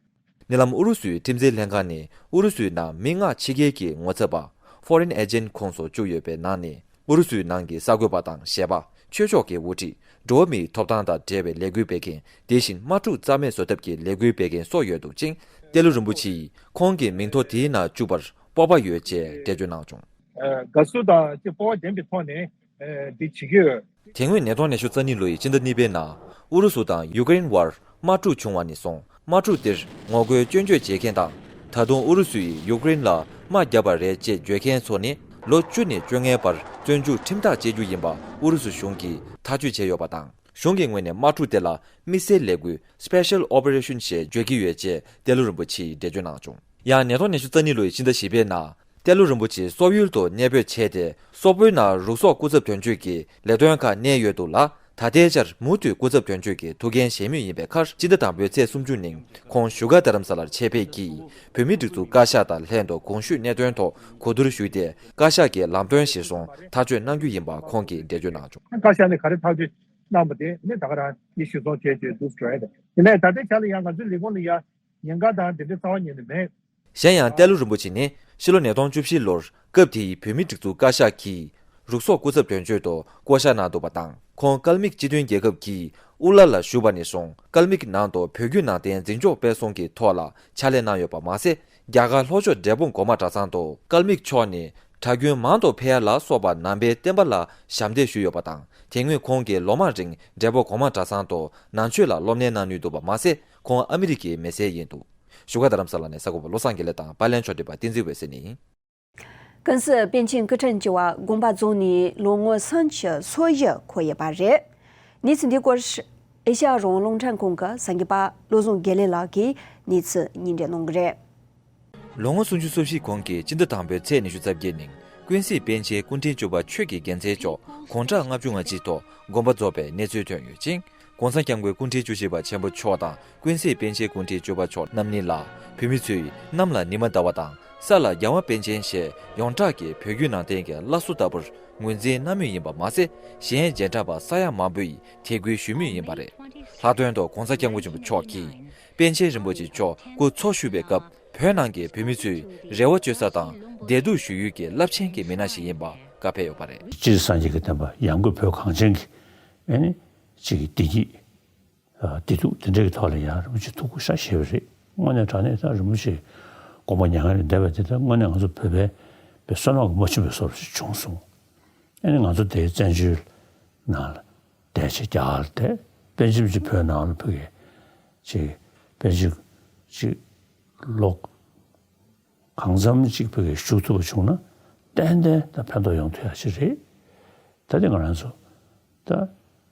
ཉེ་ལམ་ཨུ་རུ་སུའི་ཁྲིམས་འཛིན་ལྷན་ཁང་ནས་ཨུ་རུ་སུའི་ནང་མི་མངགས་ཕྱི་རྒྱལ་གྱི་ངོ་ཚབ་པ་Foreign Agent ཁོངས་སུ་བཅུག་ཡོད་པའི་ནང་ནས་ཨུ་རུ་སུའི་ནང་གི་གསར་འགོད་པ་དང་གཞས་པ། ཆོས་ཕྱོགས་ཀྱི་དབུ་ཁྲིད། འགྲོ་བ་མིའི་ཐོབ་ཐང་དང་འབྲེལ་བའི་ལས་འགུལ་སྤེལ་མཁན། དེ་བཞིན་དམག་འཁྲུག་རྩ་མེད་བཟོ་ཐབས་ཀྱི་ལས་འགུལ་སྤེལ་མཁན་སོགས་ཡོད་འདུག་ཅིང་། ཏེ་ལོ་རིན་པོ་ཆེ་ཡིས་ཁོང་གི་མིང་ཐོ་དེའི་ནང་བཅུག་པར་སྤོབས་པ་ཡོད་ཅེས་འགྲེལ་བརྗོད་གནང་བྱུང་། ཨ་དགའ་བསུ་དང་ཅིག་སྤོབས་པ་ལྡན་པའི་ཐོག་ནས་ཨ་འདི་བྱེད་ཀྱི་ཡོད། དེ་སྔོན་ཉིས་སྟོང་ཉི་ཤུ་རྩ་གཉིས་ལོའི་ཕྱི་ཟླ་གཉིས་པའི་ནང་ཨུ་རུ་སུ་དང་ཡུཀ་རེན་བར་དམག་འཁྲུག་བྱུང་བ་ནས་བཟུང་། དམག་འཁྲུག་དེར་ངོ་རྒོལ་སྐྱོན་བརྗོད་བྱེད་མཁན་དང་། ད་དུང་ཨུ་རུ་སུ་ཡིས་ཡུཀ་རེན་ལ་དམག་བརྒྱབ་པ་རེད་ཅེས་བརྗོད་མཁན་ཚོ་ནི་ལོ་བཅུ་ནས་བཅོ་ལྔའི་བར་བཙོན་འཇུག་ཁྲིམས་ཐག་བཅད་རྒྱུ་ཡིན་པ་ཨུ་རུ་སུ་གཞུང་གིས་ཐག་གཅོད་བྱས་ཡོད་པ་དང་། གཞུང་གི་ངོས་ནས་དམག་འཁྲུག་དེ་ལ་དམིགས་བསལ་ལས་འགུལ་Special Operation ཞེས་བརྗོད་ཀྱི་ཡོད་ཅེས་ཏེ་ལོ་རིན་པོ་ཆེས་འགྲེལ་བརྗོད་གནང་བྱུང་། ཡང་ཉིས་སྟོང་ཉི་ཤུ་རྩ་གཉིས་ལོའི་ཕྱི་ཟླ་བཞི་པའི་ནང་། ཏཱ་ལུ་རིན་པོ་ཆེ་སོག་ཡུལ་དུ་གནས་སྤོས་བྱས་ཏེ། སོག་པོའི་ནང་རུ་སོག་སྐུ་ཚབ་དོན་གཅོད་ཀྱི་ལས་དོན་ཁག་གནས་ཡོད་འདུག་ལ། ད་ལྟའི་ཆར་མུ་མཐུད་སྐུ་ཚབ་དོན་གཅོད་ཀྱི་ཐུགས་འགན་བཞེས་མུས་ཡིན་པའི་ཁར། སྤྱི་ཟླ་དང་པོའི་ཚེས་སུམ་ཅུ་ཉིན་ཁོང་བཞུགས་སྒར་རྡ་རམ་ས་ལར་ཆེད་ཕེབས་ཀྱིས། བོད་མིའི་སྒྲིག་འཛུགས་བཀའ་ཤག་དང་ལྷན་དུ་གོང་ཞུས་གནད་དོན་ཐོག་གོ་བསྡུར་ཞུས་ཏེ། བཀའ་ཤག་གི་ལམ་སྟོན་གཞིར་བཟུང་ཐག་གཅོད་གནང་རྒྱུ་ཡིན་པ་ཁོང་གིས་འགྲེལ་བརྗོད་གནང་བྱུང་། བཀའ་ཤག་ནས་ག་རེ་ཐག་གཅོད་གནང་པ་དེ་ནི་ད་ག་རང་གིས་གཞིར་བཟུང་བྱས་བྱས་འདུག་ཟེར་བ་རེད། དེ་ནས་ད་ལྟའི་ཆ་ལ་ཡང་ང་ཚོའི་ལས་ཁུངས་ལ་ཡང་ཉེན་ཁ་དང་དེ་འདྲའི་རྩ་བ་ཉིད་ནས་མེད། གཞན་ཡང་ཏཱ་ལུ་རིན་པོ་ཆེ་ནི་ཕྱི་ལོ་ཉིས་སྟོང་བཅུ་བཞི་ལོར་སྐབས་དེའི་བོད་མིའི་སྒྲིག་འཛུགས་བཀའ་ཤག་གིས་རུ་སོག་སྐུ་ཚབ་དོན་གཅོད་དུ་བསྐོ་བཞག་གནང་འདུག་པ་དང་། ཁོང་ཀལ་མིག་སྤྱི་མཐུན་རྒྱལ་ཁབ་ཀྱི་ཨུ་ལ་ལ་བཞུགས་པ་ནས་བཟུང་ཀལ་མིག་ནང་དུ་བོད་བརྒྱུད་ནང་བསྟན་འཛིན་སྐྱོང་སྤེལ་གསུམ་གྱི་ཐོག་ལ་ཕྱག་ལས་གནང་ཡོད་པ་མ་ཟད། རྒྱ་གར་ལྷོ་ཕྱོགས་འབྲས་སྤུངས་སྒོ་མང་གྲྭ་ཚང་དུ་ཀལ་མིག་མཆོག་ནས་གྲྭ་རྒྱུན་མང་དུ་ཕེབས་ཡ་ལ་སོགས་པ་ནང་པའི་བསྟན་པ་ལ་ཞབས་འདེགས་ཞུས་ཡོད་པ་དང་། དེ་སྔོན་ཁོང་གིས་ལོ་མང་རིང་འབྲས་སྤུངས་སྒོ་མང་གྲྭ་ཚང་དུ་ནང་ཆོས་ལ་སློབ་གཉེར་གནང་མྱོང་འདུག་པ་མ་ཟད། ཁོང་ཨ་མི་རི་ཀའི་མི་སེར་ཡིན་འདུག་བཞུགས་སྒར་རྡ་རམ་ས་ལ་ནས་གསར་འགོད་པ་བློ་བཟང་དགེ་ལེགས་དང་པར་ལེན་ཕྱོགས་བསྡུས་པ་བསྟན་འཛིན་འོད་ཟེར་ནས། ཀུན་གཟིགས་པཎ་ཆེན་སྐུ་ཕྲེང་བཅུ་བ་དགོངས་པ་རྫོགས་ནས་ལོ་ངོ་གསུམ་གྱི་སོ་བཞི་འཁོར་ཡོད་པ་རེད། གནས་ཚུལ་འདིའི་སྐོར་ཨེ་ཤ་ཡ་རང་དབང་རླུང་འཕྲིན་ཁང་གི་གསར་འགོད་པ་བློ་བཟང་དགེ་ལེགས་ལགས་ཀྱིས་གནས་ཚུལ་སྙན་སྒྲོན་གནང་གི་རེད། ལོ་ངོ་སུམ་ཅུ་སོ་བཞིའི་གོང་གི་སྤྱི་ཟླ་དང་པོའི་ཚེས་ཉི་ཤུ་རྩ་བརྒྱད་ཉིན་ཀུན་གཟིགས་པཎ་ཆེན་སྐུ་ཕྲེང་བཅུ་པ་ཆོས་ཀྱི་རྒྱལ་མཚན་མཆོག་དགུང་གྲངས་ལྔ་བཅུ་ང་གཅིག་ཐོག་དགོངས་པ་རྫོགས་པའི་གནས་ཚུལ་ཐོན་ཡོད་ཅིང་། ༸གོང་ས་༸སྐྱབས་མགོན་སྐུ་ཕྲེང་བཅུ་བཞི་པ་ཆེན་པོ་མཆོག་དང་ཀུན་གཟིགས་པཎ་ཆེན་སྐུ་ཕྲེང་བཅུ་པ་མཆོག་རྣམ་གཉིས་ལ་བོད་མི་ཚོས་གནམ་ལ་ཉི་མ་ཟླ་བ་དང་ས་ལ་རྒྱལ་བ་པཎ་ཆེན་ཞེས་ཡོངས་གྲགས་ཀྱི་བོད་བརྒྱུད་ནང་བསྟན་གྱི་བླ་སྲོག་ལྟ་བུར་ངོས་འཛིན་གནང་མུས་ཡིན་པ་མ་ཟད། གཞན་མཇལ་འཕྲད་པ་ས་ཡ་མང་པོས་དད་གུས་ཞུ་མུས་ཡིན་པ་རེད། ལྷག་དོན་དུ་༸གོང་ས་༸སྐྱབས་མགོན་ཆེན་པོ་མཆོག་གིས་པཎ་ཆེན་རིན་པོ་ཆེ་མཆོག་སྐུ་འཚོ་བཞུགས་པའི་སྐབས། བོད་ནང་གི་བོད་མི་ཚོས་རེ་བ་བཅོལ་ས་དང་བདེ་སྡུག་ཞུ་ཡུལ་གྱི་རླབས་ཆེན་གྱི་མི་སྣ་ཞིག་ཡིན་པ་བཀའ་ཕེབས་ཡོད་པ་རེད། སྤྱིར་སངས་རྒྱས་ཀྱི་བསྟན་པ་ཡང་སྒོས་བོད་གངས་ཅན་གྱི་ཨེ་ནི་གཅིག་གི་བདེ་སྐྱིད། ཨ་བདེ་སྡུག་དེ་འདྲའི་ཐོག་ལ་ཡང་རིན་པོ་ཆེ་ཐུགས་ཁུར་ཤ་བཞེས་པ་རེད། དངོས་གནས་དྲང་གནས་ད་རིན་པོ་ཆེ་དགོངས་པ་མྱ་ངན་ལས་འདས་པ་དེ་ད་དངོས་གནས་ང་ཚོ་བོད་པའི་བསོད་ནམས་ཀྱི་རྨ་ཆུ་བའི་བཟོ་འདྲ་ཞིག་བྱུང་སོང་། ཨེ་ནི་ང་ཚོ་དེའི་བཙན་བྱོལ་ནང་ལ་བསྡད་བྱས་རྒྱ་གར་ལ་བསྡད། པཎ་ཆེན་རིན་པོ་ཆེ་བོད་ནང་ལ་ཕ་གི་ཅིག་པཎ་ཆེན་ཅིག་ལོ་གང་འཚམ་ཅིག་ཕ་གི་བཞུགས་ཐུབ་པ་བྱུང་ན་ཏན་ཏན་ད་ཕན་ཐོགས་ཡོང་ཐུབ་ཡ་ཅིག་རེད། ད་དེ་ང་རང་ཚོ་ད་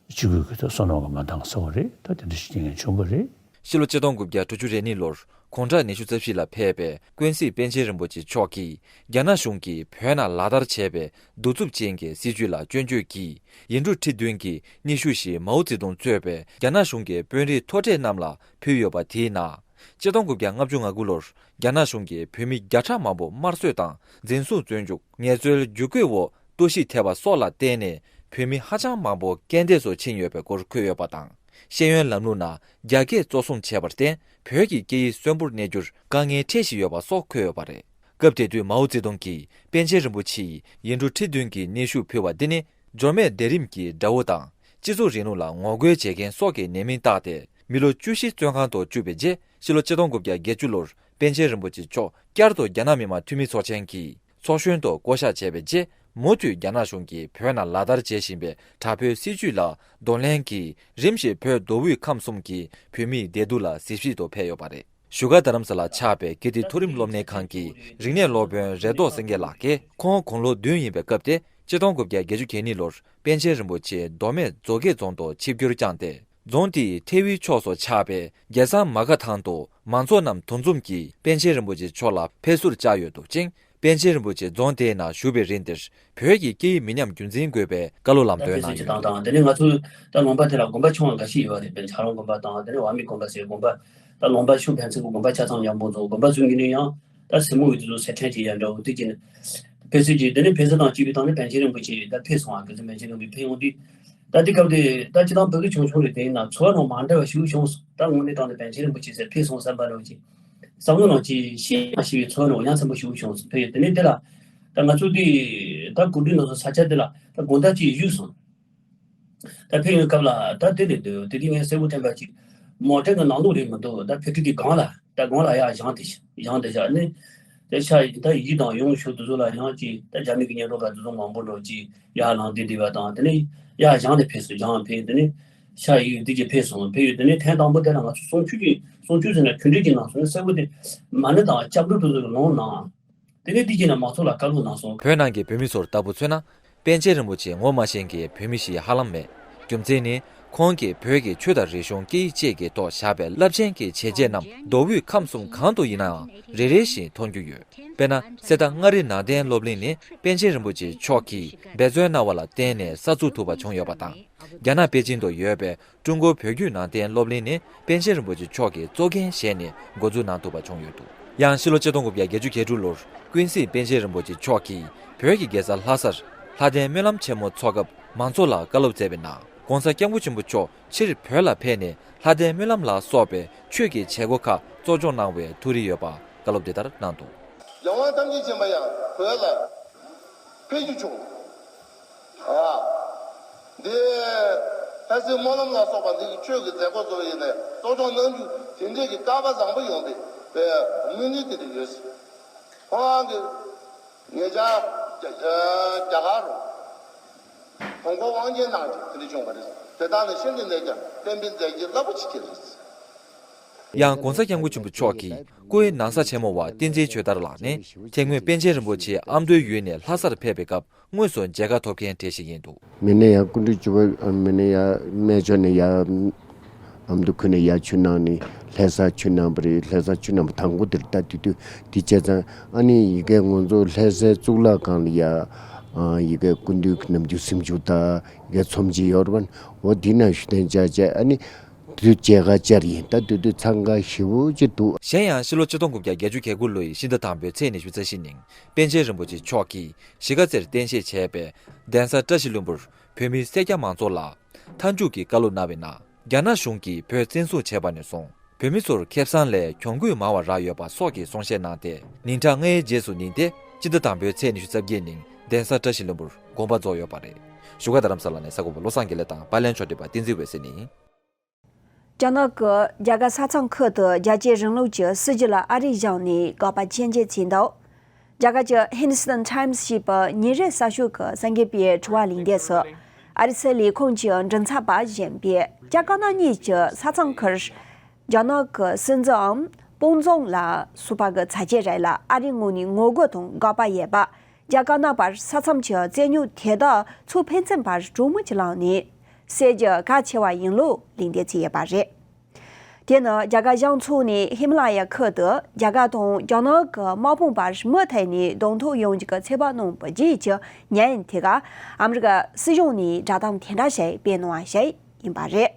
སྤྱི་སྒོས་ཀྱི་ད་བསོད་ནམས་ཀྱི་མ་འདང་ཟེར་བ་རེད། ད་དེ་འདྲ་ཞིག་རྐྱེན་ངན་བྱུང་བ་རེད། ཕྱི་ལོ་ཆིག་སྟོང་དགུ་བརྒྱ་དྲུག་ཅུ་རེ་གཉིས་ལོར་དགུང་གྲངས་ཉི་ཤུ་རྩ་བཞི་ལ་ཕེབས་པའི་ཀུན་གཟིགས་པཎ་ཆེན་རིན་པོ་ཆེ་མཆོག་གིས་རྒྱ་ནག་གཞུང་གིས་བོད་ནང་ལག་བསྟར་བྱས་པའི་གདུག་རྩུབ་ཅན་གྱི་སྲིད་བྱུས་ལ་སྐྱོན་བརྗོད་ཀྱིས། ཡིག་འབྲུ་ཁྲི་བདུན་གྱི་སྙན་ཞུ་ཞིག་མའོ་ཙེ་ཏུང་གཙོས་པའི་རྒྱ་ནག་གཞུང་གི་དཔོན་རིགས་མཐོ་གྲས་རྣམས་ལ་ཕུལ་ཡོད་པ་དེའི་ནང་། ཆིག་སྟོང་དགུ་བརྒྱ་ལྔ་བཅུ་ང་དགུ་ལོར་རྒྱ་ནག་གཞུང་གིས་བོད་མི་བརྒྱ་ཕྲག་མང་པོ་དམར་གསོད་དང་འཛིན་བཟུང་བཙོན་འཇུག་ངལ་རྩོལ་བརྒྱུད་བསྐུལ་འོག་གཏོར་བཤིག་ཐེབས་པ་སོགས་ལ་བརྟེན་ནས་བོད་མི་ཧ་ཅང་མང་པོ་རྐྱེན་འདས་སུ་ཕྱིན་ཡོད་པའི་སྐོར་འཁོད་ཡོད་པ་དང་། ཤེས་ཡོན་ལམ་ལུགས་ནང་རྒྱ་སྐད་གཙོ་བཟུང་བྱས་པར་བརྟེན། བོད་ཀྱི་སྐད་ཡིག་གསོན་པོར་གནས་རྒྱུར་དཀའ་ངལ་འཕྲད་བཞིན་ཡོད་པ་སོགས་འཁོད་ཡོད་པ་རེད། སྐབས་དེ་དུས་མའོ་ཙེ་ཏུང་གིས་པཎ་ཆེན་རིན་པོ་ཆེའི་ཡིག་འབྲུ་ཁྲི་བདུན་གྱི་སྙན་ཞུ་ཕུལ་བ་འདི་ནི། འབྱོར་མེད་བསྡད་རིམ་གྱི་དགྲ་བོ་དང་། སྤྱི་ཚོགས་རིང་ལུགས་ལ་ངོ་རྒོལ་བྱེད་མཁན་སོགས་ཀྱི་ནང་མི་བཏགས་ཏེ། མི་ལོ་བཅུ་བཞི་བཙོན་ཁང་དུ་བཅུག་པའི་རྗེས། ཕྱི་ལོ་ཆིག་སྟོང་དགུ་བརྒྱ་བརྒྱད་ཅུ་ལོར་པཎ་ཆེན་རིན་པོ་ཆེ་མཆོག་བསྐྱར་དུ་རྒྱ་ནག་མི་དམངས་འཐུས་མི་ཚོགས་ཆེན་གྱི་ཚོགས་གཞོན་དུ་བསྐོ་གཞག་བྱས་པའི་རྗེས། མུ་མཐུད་རྒྱ་ནག་གཞུང་གིས་བོད་ནང་ལག་བསྟར་བྱེད་བཞིན་པའི་དྲག་པོའི་སྲིད་བྱུས་ལ་གདོང་ལེན་གྱིས། རིམ་བཞིན་བོད་མདོ་དབུས་ཁམས་གསུམ་གྱི་བོད་མིའི་བདེ་སྡུག་ལ་གཟིགས་ཞིབ་ཏུ་ཕེབས་ཡོད་པ་རེད། བཞུགས་སྒར་རྡ་རམ་ས་ལ་ཆགས་པའི་ཀིརྟི་མཐོ་རིམ་སློབ་གཉེར་ཁང་གི་རིག་གནས་སློབ་དཔོན་རེ་ཏོག་སེང་གེ་ལགས་ཀྱིས། ཁོང་དགུང་ལོ་བདུན་ཡིན་པའི་སྐབས་དེ། ཆིག་སྟོང་དགུ་བརྒྱ་བརྒྱད་ཅུ་གྱ་གཉིས་ལོར་པཎ་ཆེན་རིན་པོ་ཆེ་མདོ་སྨད་མཛོ་དགེ་རྫོང་དུ་ཆིབས་བསྒྱུར་བསྐྱངས་ཏེ། རྫོང་དེའི་ཐེ་བོའི་ཕྱོགས་སུ་ཆགས་པའི་རྒྱལ་བཟང་མ་ག་ཐང་དུ་མང་ཚོགས་རྣམས་འདུ་འཛོམས་ཀྱིས་པཎ་ཆེན་རིན་པོ་ཆེ་མཆོག་ལ་ཕེབས་བསུར་བཅར་ཡོད་འདུག་ཅིང་། པཎ་ཆེན་རིན་པོ་ཆེ་རྫོང་དེའི་ནང་བཞུགས་པའི་རིང་དེར་བོད་ཀྱི་སྐད་ཡིག་མི་ཉམས་རྒྱུན་འཛིན་དགོས་པའི་བཀའ་སློབ་ལམ་སྟོན་གནང་ཡོད་འདུག་དེ་ནས་ང་ཚོའི་ད་ལུང་པ་དེ་ལ་དགོན་པ་ཆུང་བ་འགའ་ཤས་ཡོད་པ་རེད། དཔེར་ན་ཆབ་རོམ་དགོན་པ་དང་། དེ་ནས་ཝ་མི་དགོན་པ་ཟེར་དགོན་པ། ད་ལུང་པ་ཆུ་ཕན་ཚུན་གྱི་དགོན་པ་ཆ་ཚང་ཡག་པོ་འཛུགས། དགོན་པ་ཚོའི་ངོས་ནས་ཡང་ད་སེར་མོ་གི་དེ་ཚོ་སེར་ཕྲེང་ཅིག་ཡང་འདྲ་བོ་དེ་ཅིག་ནས་ཕེབས་བསུ་བྱས། དེ་ནས་ཕེབས་བསུ་དང་བཅས་པའི་སྟེང་ནས་པཎ་ཆེན་རིན་པོ་ཆེ་ད་ཕེབས་སོང་བ། ག་ཚོད་པཎ་ཆེན་རིན་པོ་ཆེ་ཕེབས་ཡོང་དུས། ད་དེ་སྐབས་དེ་ད་སྤྱིར་བཏང་བོད་ཀྱི་ཆུང་ཆུང་རེད། དེ་ཡིན་ན་ཚོར་བ་ནང་མ་འདྲ་བ་ཞིག་བྱུང་སོང་། ད་དངོས་གནས་དྲང་གནས་པཎ་ཆེན་རིན་པོ་ཆེ་ཟེར་ཕེབས་སོང་བསམ་པ་འདྲ་བོ་ཅིག་བསམ་བློ་ནང་ཅིག་ཤེས་ཡང་ཤེས་པའི་ཚོར་བ་ཡང་ཚ་པོ་ཞིག་བྱུང་སོང་། ཕེབས་ཡོད། དེ་ནས་དེ་ལ་ད་ང་ཚོ་དེ་ད་གོ་སྒྲིག་གནང་སོང་ས་ཆ་དེ་ལ་ད་དགོང་དག་ཅིག་བཞུགས་སོང་། ད་ཕེབས་ཡོང་སྐབས་ལ་ད་དེ་ནས་འདུག་དེ་དུས་ངས་གསལ་པོ་དྲན་པ་ཅིག་མོ་ཊ་གི་ནང་ལོགས་རེད་མི་འདུག་ད་ཕེབས་ཀྱི་དེ་སྒང་ལ། ད་སྒང་ལ་ཡར་བཞེངས་ཏེ་བཞེངས་ཏེ་བཞག་ནས། དེ་ཤ་ཡི་ད་ཡིད་དང་ཡོང་ཤུགས་དེ་ཚོ་ལ་ཡང་ཅིག་ད་རྒྱ་མི་གི་བརྙན་ཐུང་ག་དེ་ཚོ་མང་པོ་འགྲོ་ཅིག་ཡར་ལངས་ཏེ་བསྡད་པ་དང་། དེ་ནས་ཡར་བཞེངས་ཏེ་ཕེབས་སོང་། བཞེངས་ཕེབས། དེ་ནས་ཤ་ཡི་དེ་གྱིས་ཕེབས་སོང་། ཕེབས་ཡོད། དེ་ནས་ཐེངས་དང་པོ་དེ་ལ་ང་ཚོ་གསུང་ཆོས་ཀྱི་གསུང་ཆོས་ཟེར་ན་གུས་འདུད་ཀྱི་ནང་སོང་ནས་གསལ་པོ་དེ་མ་ཎི་དང་སྐྱབས་འགྲོ་དེ་ཚོ་གི་ལུང་གནང་། དེ་ནས་དེ་གྱིས་ན་མང་ཚོགས་ལ་བཀའ་སློབ་གནང་སོང་། བོད་ནང་གི་བོད་མི་ཚོར་ལྟ་བུ་མཚོན་ན། པཎ་ཆེན་རིན་པོ་ཆེ་ངོ་མ་ཤེས་མཁན་བོད་མི་ཞིག་ཧ་ལམ་མེད། རྒྱུ་མཚན་ནི། ཁོང་གིས་བོད་ཀྱི་ཆོས་དང་རིག་གཞུང་སྐད་ཡིག་བཅས་ཀྱི་ཐོག་བཞག་པའི་རླབས་ཆེན་གྱི་བྱས་རྗེས་རྣམས་མདོ་དབུས་ཁམས་གསུམ་གང་དུ་ཡིན་ནའང་རེ་རེ་བཞིན་མཐོང་རྒྱུ་ཡོད། དཔེར་ན། གསེར་རྟ་མངའ་རིས་ནང་བསྟན་སློབ་གླིང་ནི་པཎ་ཆེན་རིན་པོ་ཆེ་མཆོག་གིས་འབད་བརྩོན་གནང་བ་ལ་བརྟེན་ནས་གསར་འཛུགས་ཐུབ་པ་བྱུང་ཡོད་པ་དང་། རྒྱ་ནག་པེ་ཅིང་དུ་ཡོད་པའི་ཀྲུང་གོ་བོད་བརྒྱུད་ནང་བསྟན་སློབ་གླིང་ནི་པཎ་ཆེན་རིན་པོ་ཆེ་མཆོག་གིས་གཙོ་འགན་བཞེས་ནས་འགོ་འཛུགས་གནང་ཐུབ་པ་བྱུང་ཡོད་འདུག། ཡང་ཕྱི་ལོ་ཆིག་སྟོང་དགུ་བརྒྱ་བརྒྱད་ཅུ་གྱ་དྲུག་ལོར་ཀུན་གཟིགས་པཎ་ཆེན་རིན་པོ་ཆེ་མཆོག་གིས་བོད་ཀྱི་རྒྱལ་ས་ལྷ་སར་ལྷ་ལྡན་སྨོན་ལམ་ཆེན་མོ་འཚོགས་སྐབས་མང་ཚོགས་ལ་བཀའ་སློབ་སྩལ་བའི་ནང་། ༸གོང་ས་༸སྐྱབས་མགོན་ཆེན་པོ་མཆོག་ཕྱིར་བོད་ལ་ཕེབས་ནས་ལྷ་ལྡན་སྨོན་ལམ་ལ་སོགས་པའི་ཆོས་ཀྱི་བྱེད་སྒོ་ཁག་གཙོ་སྐྱོང་གནང་བའི་ཐུགས་རེ་ཡོད་པ་བཀའ་སློབ་འདི་ལྟར་གནང་འདུག། རྒྱལ་དབང་ཐམས་ཅད་མཁྱེན་པ་ཡང་བོད་ལ་ཕེབས་རྒྱུ་བྱུང་། ཨ། འདི་ལྷ་སའི་སྨོན་ལམ་ལ་སོགས་པ་འདི་གི་ཆོས་ཀྱི་མཛད་སྒོ་ཚོ་ཡིན་ནས་གཙོ་སྐྱོང་གནང་རྒྱུ་དེ་འདྲས་ཀྱི་སྐལ་པ་བཟང་པོ་ཡོང་བའི་དམིགས་ཡུལ་དེ་འདྲ་ཡོད། ཁོང་གི་ངེད་ཅག་རྒྱ་རྒྱ་གར་རུ་དགོངས་པ་དབང་ཆེན་གནང་རྒྱུ་དེ་འདྲ་བྱུང་བ་རེད། དེ་དག་ནི་ཤིན་ཏུ་ནས་ཀྱང་གཏན་འབེབས་མཛད་རྒྱུ་རླབས་པོ་ཆེ་ཅིག་རེད། ཡང་༸གོང་ས་༸སྐྱབས་མགོན་ཆེན་པོ་མཆོག་གིས་སྐུའི་ན་བཟའ་ཆེན་མོ་བ་བསྟན་འཛིན་ཆོས་དར་ལགས་ནི་དེ་སྔོན་པཎ་ཆེན་རིན་པོ་ཆེ་ཨ་མདོའི་ཡུལ་ནས་ལྷ་སར་ཕེབས་པའི་སྐབས་དངོས་སུ་མཇལ་ཁ་ཐོབ་མཁན་གྲས་ཤིག་ཡིན་འདུག། མི་ནས་ཡ་སྐུ་མདུན་བཅུ་པ་མི་ནས་ཡ་སྨན་ཆུ་ནས་ཡ་ཨ་མདོ་ཁུལ་ནས་ཡ་ཆུ་ནང་ནས་ལྷ་ས་ཆུ་ནང་པ་རེད། ལྷ་ས་ཆུ་ནང་པ་དང་པོ་དེར་ལྟ་དུས་དུས་དེ་བྱས་ཙང་ཨ་ནི་ཡི་གེ་ང་ཚོ་ལྷ་སའི་གཙུག་ལག་ཁང་ལ་ཡ་ཡི་གེ་སྐུ་མདུན་གྱི་ནམ་རྒྱུན་སེམས་བྱུང་ད་ཡི་གེ་ཚོམས་ཆེན་ཡོད་རེད་པ། འོ་དེ་ནང་ཞུ་དན་བྱ་བྱས་ཨ་ནི། དུས་བྱེད་ཀ་བཅར་ཡིན་ད་དུས་དུས་འཚང་ཁ་ཞེ་པོ་ཅིག་འདུག། གཞན་ཡང་ཕྱི་ལོ་ཆིག་སྟོང་དགུ་བརྒྱ་བརྒྱད་ཅུ་གྱ་དགུ་ལོའི་ཕྱི་ཟླ་དང་པོའི་ཚེས་ཉི་ཤུ་རྩ་བཞི་ཉིན་པཎ་ཆེན་རིན་པོ་ཆེ་མཆོག་གིས་གཞིས་ཀ་རྩེར་རྟེན་གཞི་བྱས་པའི་གདན་ས་བཀྲ་ཤིས་ལྷུན་པོར་བོད་མི་སེར་སྐྱ་མང་ཚོགས་ལ་མཐའ་མཇུག་གི་བཀའ་སློབ་གནང་བའི་ནང་། རྒྱ་ནག་གཞུང་གིས་བོད་བཙན་བཟུང་བྱས་པ་ནས་བཟུང་བོད་མི་ཚོར་ཁེ་བཟང་ལས་གྱོང་གུད་མང་བ་རག་ཡོད་པ་སོགས་ཀྱི་གསུང་བཤད་གནང་སྟེ། ཉིན་གྲངས་ལྔའི་རྗེས་སུ་ཉིན་ཏེ་ཕྱི་ཟླ་དང་པོའི་ཚེས་ཉི་ཤུ་རྩ་བརྒྱད་ཉིན་གདན་ས་བཀྲ་ཤིས་ལྷུན་པོར་དགོངས་པ་རྫོགས་ཡོད་པ་རེད། བཞུགས་སྒར་རྡ་རམ་ས་ལ་ནས་གསར་འགོད་པ་བློ་བཟང་དགེ་ལེགས་དང་པར་ལེན་ཕྱོགས་སྒྲིག་པ་བསྟན་འཛིན་འོད་ཟེར་ནས་ཡིན། རྒྱ་ནག་གི་རྒྱ་གར་ས་མཚམས་ཁུལ་དུ་རྒྱལ་གཅེས་རིང་ལུགས་ཀྱི་སྲིད་བྱུས་ལ་ཨ་རིས་བཞེངས་ནས་དགག་པ་ཆེན་བྱེད་ཀྱིན་འདུག། རྒྱ་གར་གྱི་Hindustan Times ཞེས་པའི་ཉིན་རེའི་གསར་ཤོག་གི་གསར་འགོད་པའི་དྲི་བ་གླེང་སྟེགས་སུ། ཨ་རི་སའི་ལས་ཁུངས་ཀྱི་མགྲིན་ཚབ་པ་གཞན་པས་རྒྱ་དཀར་ནག་གཉིས་ཀྱི་ས་མཚམས་ཁུལ། རྒྱ་ནག་གི་སྲིད་འཛིན་འམ་དཔོན་བཟང་ལ་སོགས་པ་གི་ཚ་རྒྱས་རེད་ལ་ཨ་རིའི་ངོས་ནས་ངོ་རྒོལ་དང་དགག་པ་ཡོད་པ། རྒྱ་དཀར་ནག་བར་ས་མཚམས་ཀྱི་རྩོད་རྙོག་དེ་དག་ཚོ་ཕན་ཚུན་བར་གྲོས་མོལ་གྱི་ལམ་ནས་སེལ་རྒྱུ་གལ་ཆེ་བ་ཡིན་ལུགས་གླེང་སྟེགས་བྱས་ཡོད་པ་རེད། དེ་ནི་རྒྱ་གར་གཞུང་ཚོགས་ནས་ཧི་མ་ལ་ཡ་ཁུལ་དུ་རྒྱ་གར་དང་རྒྱ་ནག་གི་དམག་དཔུང་བར་མུ་མཐུད་ནས་གདོང་ཐུག་ཡོང་རྒྱུ་གི་ཚོད་དཔག་གནང་བའི་རྗེས་ཀྱི་ཉིན་དེ་ག་ཨ་མི་རི་ཀ་སྲིད་གཞུང་ནས་བསྒྲགས་གཏམ་དེ་འདྲ་ཞིག་སྤེལ་གནང་བ་ཞིག་ཡིན་པ་རེད།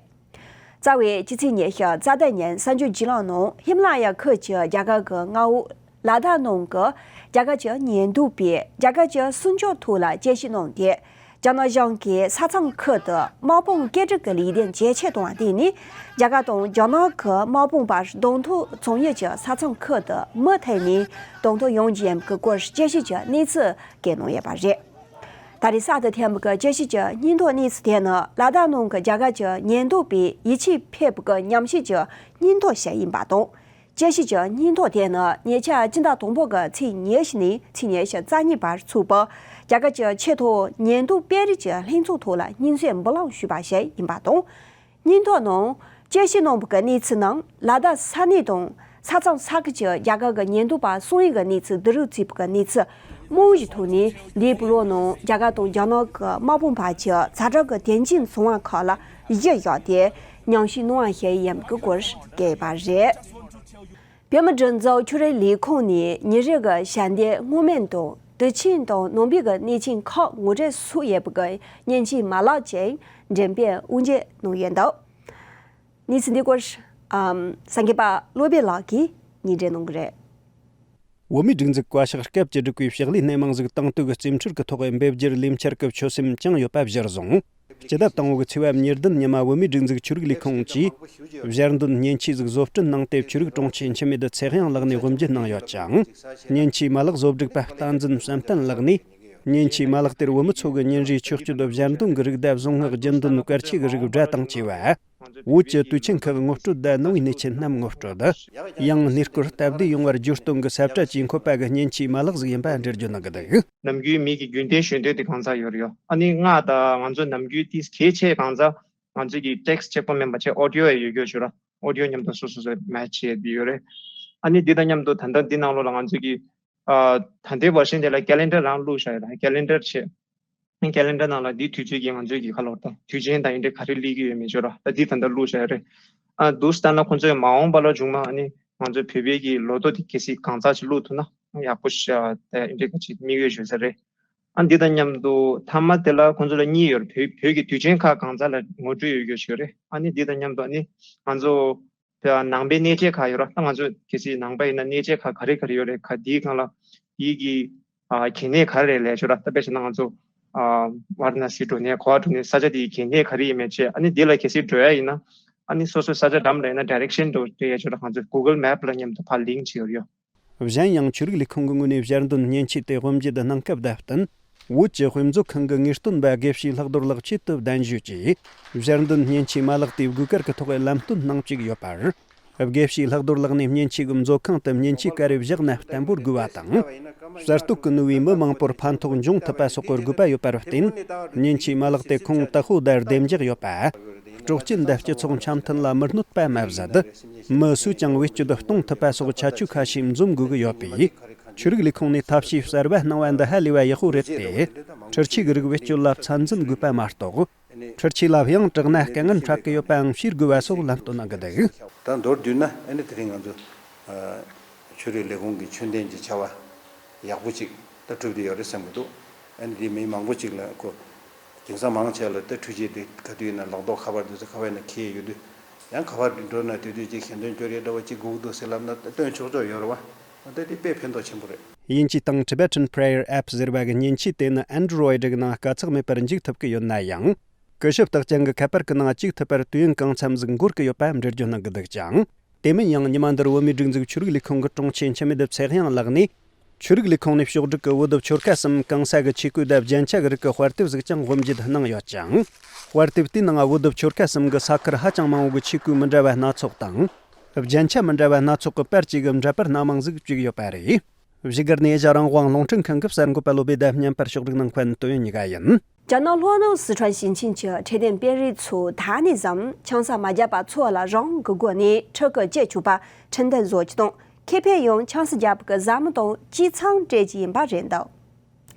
རྩ་བའི་སྤྱི་ཚེས་ཉི་ཤུ་རྩ་བདུན་ཉིན་གསར་འགྱུར་བརྗེ་ལམ་ནང་ཧི་མ་ལ་ཡ་ཁུལ་གྱི་རྒྱ་གར་གྱི་མངའ་འོག་ལ་དྭགས་ནང་གི་རྒྱ་གར་གྱི་ཉེན་རྟོག་པས་རྒྱ་གར་གྱི་སྲུང་སྐྱོབ་ཐོག་ལ་དཔྱད་ཞིབ་གནང་སྟེ། རྒྱ་ནག་གཞུང་གིས་ས་མཚམས་ཁུལ་དུ་དམག་དཔུང་སྐད་སྒྲིག་གི་ལས་དོན་ཇེ་ཆེ་གཏོང་བར་བརྟེན་ནས་རྒྱ་གར་དང་རྒྱ་ནག་གི་དམག་དཔུང་བར་གདོང་ཐུག་བྱུང་ཡུལ་གྱི་ས་མཚམས་ཁུལ་དུ་མུ་མཐུད་ནས་གདོང་ཐུག་ཡོང་རྒྱུ་ཡིན་པའི་སྐོར་དཔྱད་ཞིབ་ཀྱི་གནས་ཚུལ་བཀོད་གནང་ཡོད་པ་རེད། ད་རེས་གསར་དུ་ཐོན་པའི་དཔྱད་ཞིབ་ཀྱི་སྙིང་སྟོབས་གནས་ཚུལ་དེ་ནི་ལ་དྭགས་ནང་གི་རྒྱ་གར་གྱི་ཉེན་རྟོག་པས་ཡིད་ཆེས་འཕེར་བའི་ཉམས་ཞིབ་ཀྱི་སྙིང་སྟོབས་ཤིག་ཡིན་པ་དང་། དཔྱད་ཞིབ་ཀྱི་སྙིང་སྟོབས་དེ་ནི་ཉེ་ཆར་སྤྱི་ཟླ་དང་པོ་གི་ཚེས་ཉི་ཤུ་ནས་ཚེས་ཉི་ཤུ་རྩ་གཉིས་བར་ཚུགས་པའི་རྒྱ་གར་གྱི་ཆེས་མཐོའི་ཉེན་རྟོག་དཔོན་རིགས་ཀྱི་ལྷན་ཚོགས་ཐོག་ལ་སྙན་སེང་འབུལ་ལམ་ཞུས་པ་ཞིག་ཡིན་པ་དང་། སྙིང་སྟོབས་ནང་དཔྱད་ཞིབ་གནང་བའི་གནས་ཚུལ་ནང་ལ་དྭགས་ས་གནས་དང་ས་མཚམས་ས་ཁུལ་གྱི་རྒྱ་གར་གྱི་ཉེན་རྟོག་པ་སོང་ཡུལ་གྱི་གནས་ཚུལ་བསྡུ་རུབ་བྱས་པའི་གནས་ཚུལ་རྨང་གཞིའི་ཐོག་ནས་འདས་པའི་ལོ་ནང་རྒྱ་གར་དང་རྒྱ་ནག་གི་དམག་དཔུང་བར་གྱི་ཛ་དྲག་གི་དོན་རྐྱེན་བྱུང་བ་ཁག་ལ་གཞི་བཞག་སྟེ་ཉམས་ཞིབ་གནང་བ་ཞིག་ཡིན་པའི་སྐོར་བཀོད་པ་རེད། བོད་མིའི་སྒྲིག་འཛུགས་ཕྱི་དྲིལ་ལས་ཁུངས་ནས་ཉིན་རེ་གི་ཞལ་འདེབས་སྔོན་མ་དང་དུས་ཆེན་དང་ནང་པའི་གི་གནས་ཆེན་ཁག་ངོ་སྤྲོད་སོགས་ཡོད་པའི་གི་མཉེན་ཆས་མ་ལག་ཅིག་འགྲེམས་སྤེལ་དབུ་འབྱེད་གནང་ཡོད་འདུག། གནས་ཚུལ་འདི་སྐོར་ཨམ་གསར་འགོད་པ་བློ་བྷེ་ལགས་ཀྱིས་སྙན་སྒྲོན་གནང་གི་རེད། བོད་མིའི་སྒྲིག་འཛུགས་བཀའ་ཤག་སྐབས་བཅུ་དྲུག་པའི་ཕྱག་ལས་སྣེ་མང་ཟིག་དང་དུ་གི་རྩིས་འཕྲུལ་གྱི་ཐོག་འབེབས་སྒྱུར་ལས་འཆར་གྱི་ཆོད་སེམས་བཅངས་ཡོད་པ་གཞིར་བཟུང་། སྤྱི་ཟླ་དང་པོ་གི་ཚེས་པ་ཉེར་བདུན་ཉི་མ་བོད་མིའི་སྒྲིག་འཛུགས་ཆོས་རིག་ལས་ཁུངས་ཀྱིས་ཞལ་འདོན་མཉེན་ཆས་ཟིག་བཟོ་སྐྲུན་གནང་སྟེ་ཆོས་རིག་དྲུང་ཆེ་འཆི་མེད་ཚེ་དབྱངས་ལགས་ནས་དབུ་འབྱེད་གནང་ཡོད་ཅིང་། མཉེན་ཆས་མ་ལག་བཟོ་སྒྲིག་པ་བསྟན་འཛིན་བསམ་གཏན་ལགས་ནས་མཉེན་ཆས་མ་ལག་དེར་བོད་མི་ཚོ་གི་ཉིན་རེའི་ཆོས་སྤྱོད་ཞལ་འདོན་གྱི་རིགས་དང་གཟུངས་སྔགས་རྒྱུན་འདོན་གལ་ཆེ་གི་རིགས་སྦྲགས་དང་བཅས་པ། བོད་ཀྱི་དུས་ཆེན་ཁག་ངོ་སྤྲོད་དང་ནང་པའི་གནས་ཆེན་རྣམས་ངོ་སྤྲོད། ཡང་གནས་སྐོར་སྟབས་བདེ་ཡོང་བར་བརྗོད་གཏོང་གི་ས་བཀྲ་བཅས་འཁོད་པ་གི་མཉེན་ཆས་མ་ལག་ཟིག་ཡིན་པ་འགྲེལ་བརྗོད་གནང་གི་འདུག། ནམ་རྒྱུན་མི་གི་རྒྱུན་ལྡན་ཞུ་འདོད་དེ་གང་ཚ་ཡོད་རེད་ཡོད། ཨ་ནི་ང་དང་ང་ཚོ་ནམ་རྒྱུན་ཏིས་གལ་ཆེ་གང་ཚ་ང་ཚོ་གི་ཊེག་སི་གཅིག་པོ་མིན་པ་ཆེ་ཨོ་ཌི་ཡོ་ཡོད་རྒྱུ་ཞུ་ར་ཨོ་ཌི་ཡོ་མཉམ་དུ་སོ་སོ་སོ་མེ་ཆི་བྱས་ཏེ་ཡོད་རེད། ཨ་ནི་འདི་དང་མཉམ་དུ་ད་ལྟ་འདི་ནང་ལོགས་ལ་ང་ཚོ་གི་ཨ་ད་ལྟའི་བར་ཤན་དེ་ལ་ཀེ་ལེན་ཌར་རང་བླུགས་བཞག་ཡོད་ད་ཀེ་ལེན་ཌར་བྱས། ཀེ་ལེན་ཌར་ནང་ལ་འདིའི་དུས་ཚོད་ཀྱི་ང་ཚོའི་གི་ཁ་ལོར་དང་དུས་ཆེན་དང་ཡིན་འདྲ་ག་རེ་སླེབས་ཀྱི་ཡོད་མེད་ཅོ་ར་ད་འདི་ད་ལྟ་བླུགས་བཞག་ཡོད་རེད། ཨ་འདུག་ལྟ་ན་ཁོང་ཚོས་མ་འོངས་པ་ལ་བྱུང་ན་ཨ་ནི་ང་ཚོའི་བོད་པའི་གི་ལོ་ཐོ་དེ་གལ་སྲིད་གང་ཚགས་ཅིག་བླུགས་ཐུབ་ན་ཡག་པོ་ཤ་ད་ཡིན་འདྲ་ག་ཅིག་དམིགས་ཡུལ་ཞུ་ས་རེད། ཨ་འདི་དང་མཉམ་དུ་མཐའ་མ་དེ་ལ་ཁོང་ཚོ་ལ་གཉིས་ཡོད་རེད། བོད་བོད་ཀྱི་དུས་ཆེན་ཁག་གང་ཚགས་ལ་ངོ་སྤྲོད་ཡོད་རྒྱུ་ཞིག་རེད། ཨ་ནི་འདི་དང་མཉམ་དུ་ཨ་ནི་ང་ཚོ་ནང་པའི་གནས་མཇལ་ཁག་ཡོད་ར། ད་ང་ཚོ་གལ་སྲིད་ནང་པ་ཡིན་ན་གནས་མཇལ་ཁག་ག་རེ་ག་རེ་ཡོད་རེད། ག་དེའི་སྒང་ལ་དེའི་གི་ཨ་གལ་གནད་ག་རེ་རེད་ལས་ཆོག་ར། ད་དཔེ་བྱས་ན་ང་ཚོ་ཨ་ཝཱ་ར་ཎ་སི་འགྲོ་ནས་ག་པར་འགྲོ་ནས་ས་ཆ་དེའི་གལ་གནད་ག་རེ་ཡིན་མིན་བྱས། ཨ་ནི་དེ་ལ་གལ་སྲིད་འགྲོ་ཡ་ཡིན་ན་ཨ་ནི་སོ་སོའི་ས་ཆ་འགྲམ་ལ་ཡིན་ན་ཌའི་རེག་ཤན་འགྲོ་འགྲོ་ཡ་ཆོག་ར། ང་ཚོ་གུ་གལ་མེབ་ལ་མཉམ་དུ་ཕར་ལིང་ཀི་བྱས་ཡོད་རེད། གཞན་ཡང་ཆོས་རིག་ལས་ཁུངས་ཀྱི་ངོས་ནས་ཞལ་འདོན་མཉེན་ཆས་དེ་དབུ་འབྱེད་གནང་སྐབས་བརྡ་བསྟན། བོད་ཀྱི་དཔེ་མཛོད་ཁང་གི་ངེས་སྟོན་པ་དགེ་བཤེས་ལྷག་རྡོར་ལགས་ཆེད་དུ་གདན་ཞུས་ཀྱིས་ཞལ་འདོན་མཉེན་ཆས་མ་ལག་དེའི་དགོས་གལ་གྱི་ཐོག་ལམ་སྟོན་གནང་བཅུག་ཡོད་པར། དགེ་བཤེས་ལྷག་རྡོར་ལགས་ནས་མཉེན་ཆས་ཀྱི་མཛོད་ཁང་དུ་མཉེན་ཆས་ག་རེ་བཞག་ན་བརྟན་པོར་དགོས་པ་དང་། གསར་གཏོད་ཀྱི་ནུས་པས་མི་མང་པོར་ཕན་ཐོགས་འབྱུང་ཐུབ་པ་སོགས་ཀྱི་དགོས་པ་ཡོད་པར་བརྟེན། མཉེན་ཆས་མ་ལག་དེ་ཁོང་ད་ལྟ་བར་བདེ་འཇགས་ཡོད་པ། སྲོག་སྐྱིན་དང་སྤྱི་ཚོགས་འཆམ་མཐུན་ལ་མི་གནོད་པ་མ་ཟད། མི་སུས་ཀྱང་བེད་སྤྱོད་གཏོང་ཐུབ་པ་སོགས་ཁྱད་ཆོས་ཁ་ཤས་འཛོམས་དགོས་ཀྱི་ཡོད་པས། ཆོས་རིག་ལས་ཁུངས་ནས་ཐབས་ཤེས་གསར་པ་གནང་བ་འདི་ཧ་ལས་པ་ཡག་པོ་རེད་དེ། འཕྲུལ་ཆས་ཀྱི་རིགས་བེད་སྤྱོད་ལ་ཚད་འཛིན་དགོས་པ་མ་གཏོགས། འཕྲུལ་ཆས་ལ་ཡང་དྲག་ན་དཀའ་ངལ་འཕྲད་ཀྱི་ཡོད་པའང་ཤེས་དགོས་པ་སོགས་ལམ་སྟོན་གནང་གི་འདུག་ད་མདོར་བསྡུས་ན་ཨ་ནི་དེ་རིང་ང་ཚོ་ཆོས་རིག་ལས་ཁུངས་ཀྱི་ཆོས་ལྡན་གྱི་བྱ་བ་ཡག་པོ་ཅིག་ད་གྲུབ་བསྡད་ཡོད་རེད་བསམ་གྱི་འདུག་ཨ་ནི་དེ་མི་མང་པོ་ཅིག་ལ་ཁོ་དེང་སང་མང་ཆེ་ལ་ད་འཕྲུལ་ཆས་དེ་ག་དུས་ཡིན་ན་ལག་ཐོག་ཁ་པར་དུས་ཚོད་ཁ་པར་ཡིན་ན་འཁྱེར་ཡོད་དུས་ཡང་ག་པར་འགྲོ་ན་དུས་དུས་ཅིག་ཞལ་འདོན་སྐྱོར་ཡས་འདྲ་བ་ཅིག་དགོས་ཀྱི་འདུག་ཟེར་ལབ་ན་ད་སྟོན་ཆོག་ཆོག་ཡོད་རེད་བ། ད་དེ་དཔེ་ཕན་ཐོགས་ཆེན་པོ་རེད། དབྱིན་ཇི་སྟེང་Tibetan Prayer App ཟེར་བ་གི་མཉེན་ཆས་དེ་ནི་Android གི་ནང་དཀའ་ཚེགས་མེད་པར་འཇུག་ཐུབ་ཀྱི་ཡོད་ན་ཡང་། སྐུ་ཞབས་རྟགས་ཅན་གྱི་ཁ་པར་གྱི་ནང་བཅུག་ཐུབ་པར་དུས་ཡུན་གང་འཚམ་ཟིག་འགོར་གྱི་ཡོད་པ་འགྲེལ་བརྗོད་གནང་གི་འདུག་ཅིང་། དེ་མིན་ཡང་ཉི་མ་འདིར་བོད་མིའི་སྒྲིག་འཛུགས་ཆོས་རིག་ལས་ཁུངས་ཀྱི་དྲུང་ཆེ་འཆི་མེད་ཚེ་དབྱངས་ལགས་ནས། ཆོས་རིག་ལས་ཁུངས་ནས་ཕྱོགས་བསྒྲིགས་ཀྱི་བོད་དུ་ཆོལ་ཁ་གསུམ་གང་ས་གི་ཆས་གོས་དང་རྒྱན་ཆ་གི་རིགས་ཀྱི་དཔར་དེབ་ཟིག་ཀྱང་དབུ་འབྱེད་གནང་ཡོད་ཅིང་། དཔར་དེབ་དེའི་ནང་བོད་དུ་ཆོལ་ཁ་གསུམ་གྱི་ས་ཁུལ་ཧ་ཅང་མང་བོ་གི་ཆས་གོས་མི་འདྲ་བ་སྣ་ཚོགས་དང་། རྒྱན་ཆ་མི་འདྲ་བ་སྣ་ཚོགས་ཀྱི་པར་གཅིག་གི་འདྲ་པར་སྣ་མང་ཟིག་བཅུག་ཡོད་པ་རེད། བཞུགས་སྒར་ནས་ཨེ་ཤ་རང་དབང་རླུང་འཕྲིན་ཁང་གི་གསར་འགོད་པ་བློ་བྷེ་དང་བརྙན་པར་ཕྱོགས་སྒྲིག་གནང་མཁན་ཏོ་ཡོན་གཉིས་ཀ་ཡིན། རྒྱ་ནག་ལྷོ་ནུབ་སི་ཁྲོན་ཞིང་ཆེན་གྱི་འཕྲོད་བསྟེན་དཔོན་རིགས་ཚོ་ད་ནས་བཟུང་ཆང་ས་མ་བརྒྱབ་པ་ཚོ་ལ་རང་གི་སྒོ་ནས་ཁྲག་གི་བཅད་ཆོག་པ་ཁྲིམས་མཐུན་བཟོ་རྒྱུ་དང་ཁེ་ཕན་ཡང་ཆང་ས་བརྒྱབ་པ་གི་ཟབ་མོ་དང་ཅི་ཚང་སྤྲད་ཀྱི་ཡིན་པ་རེད་འདུག་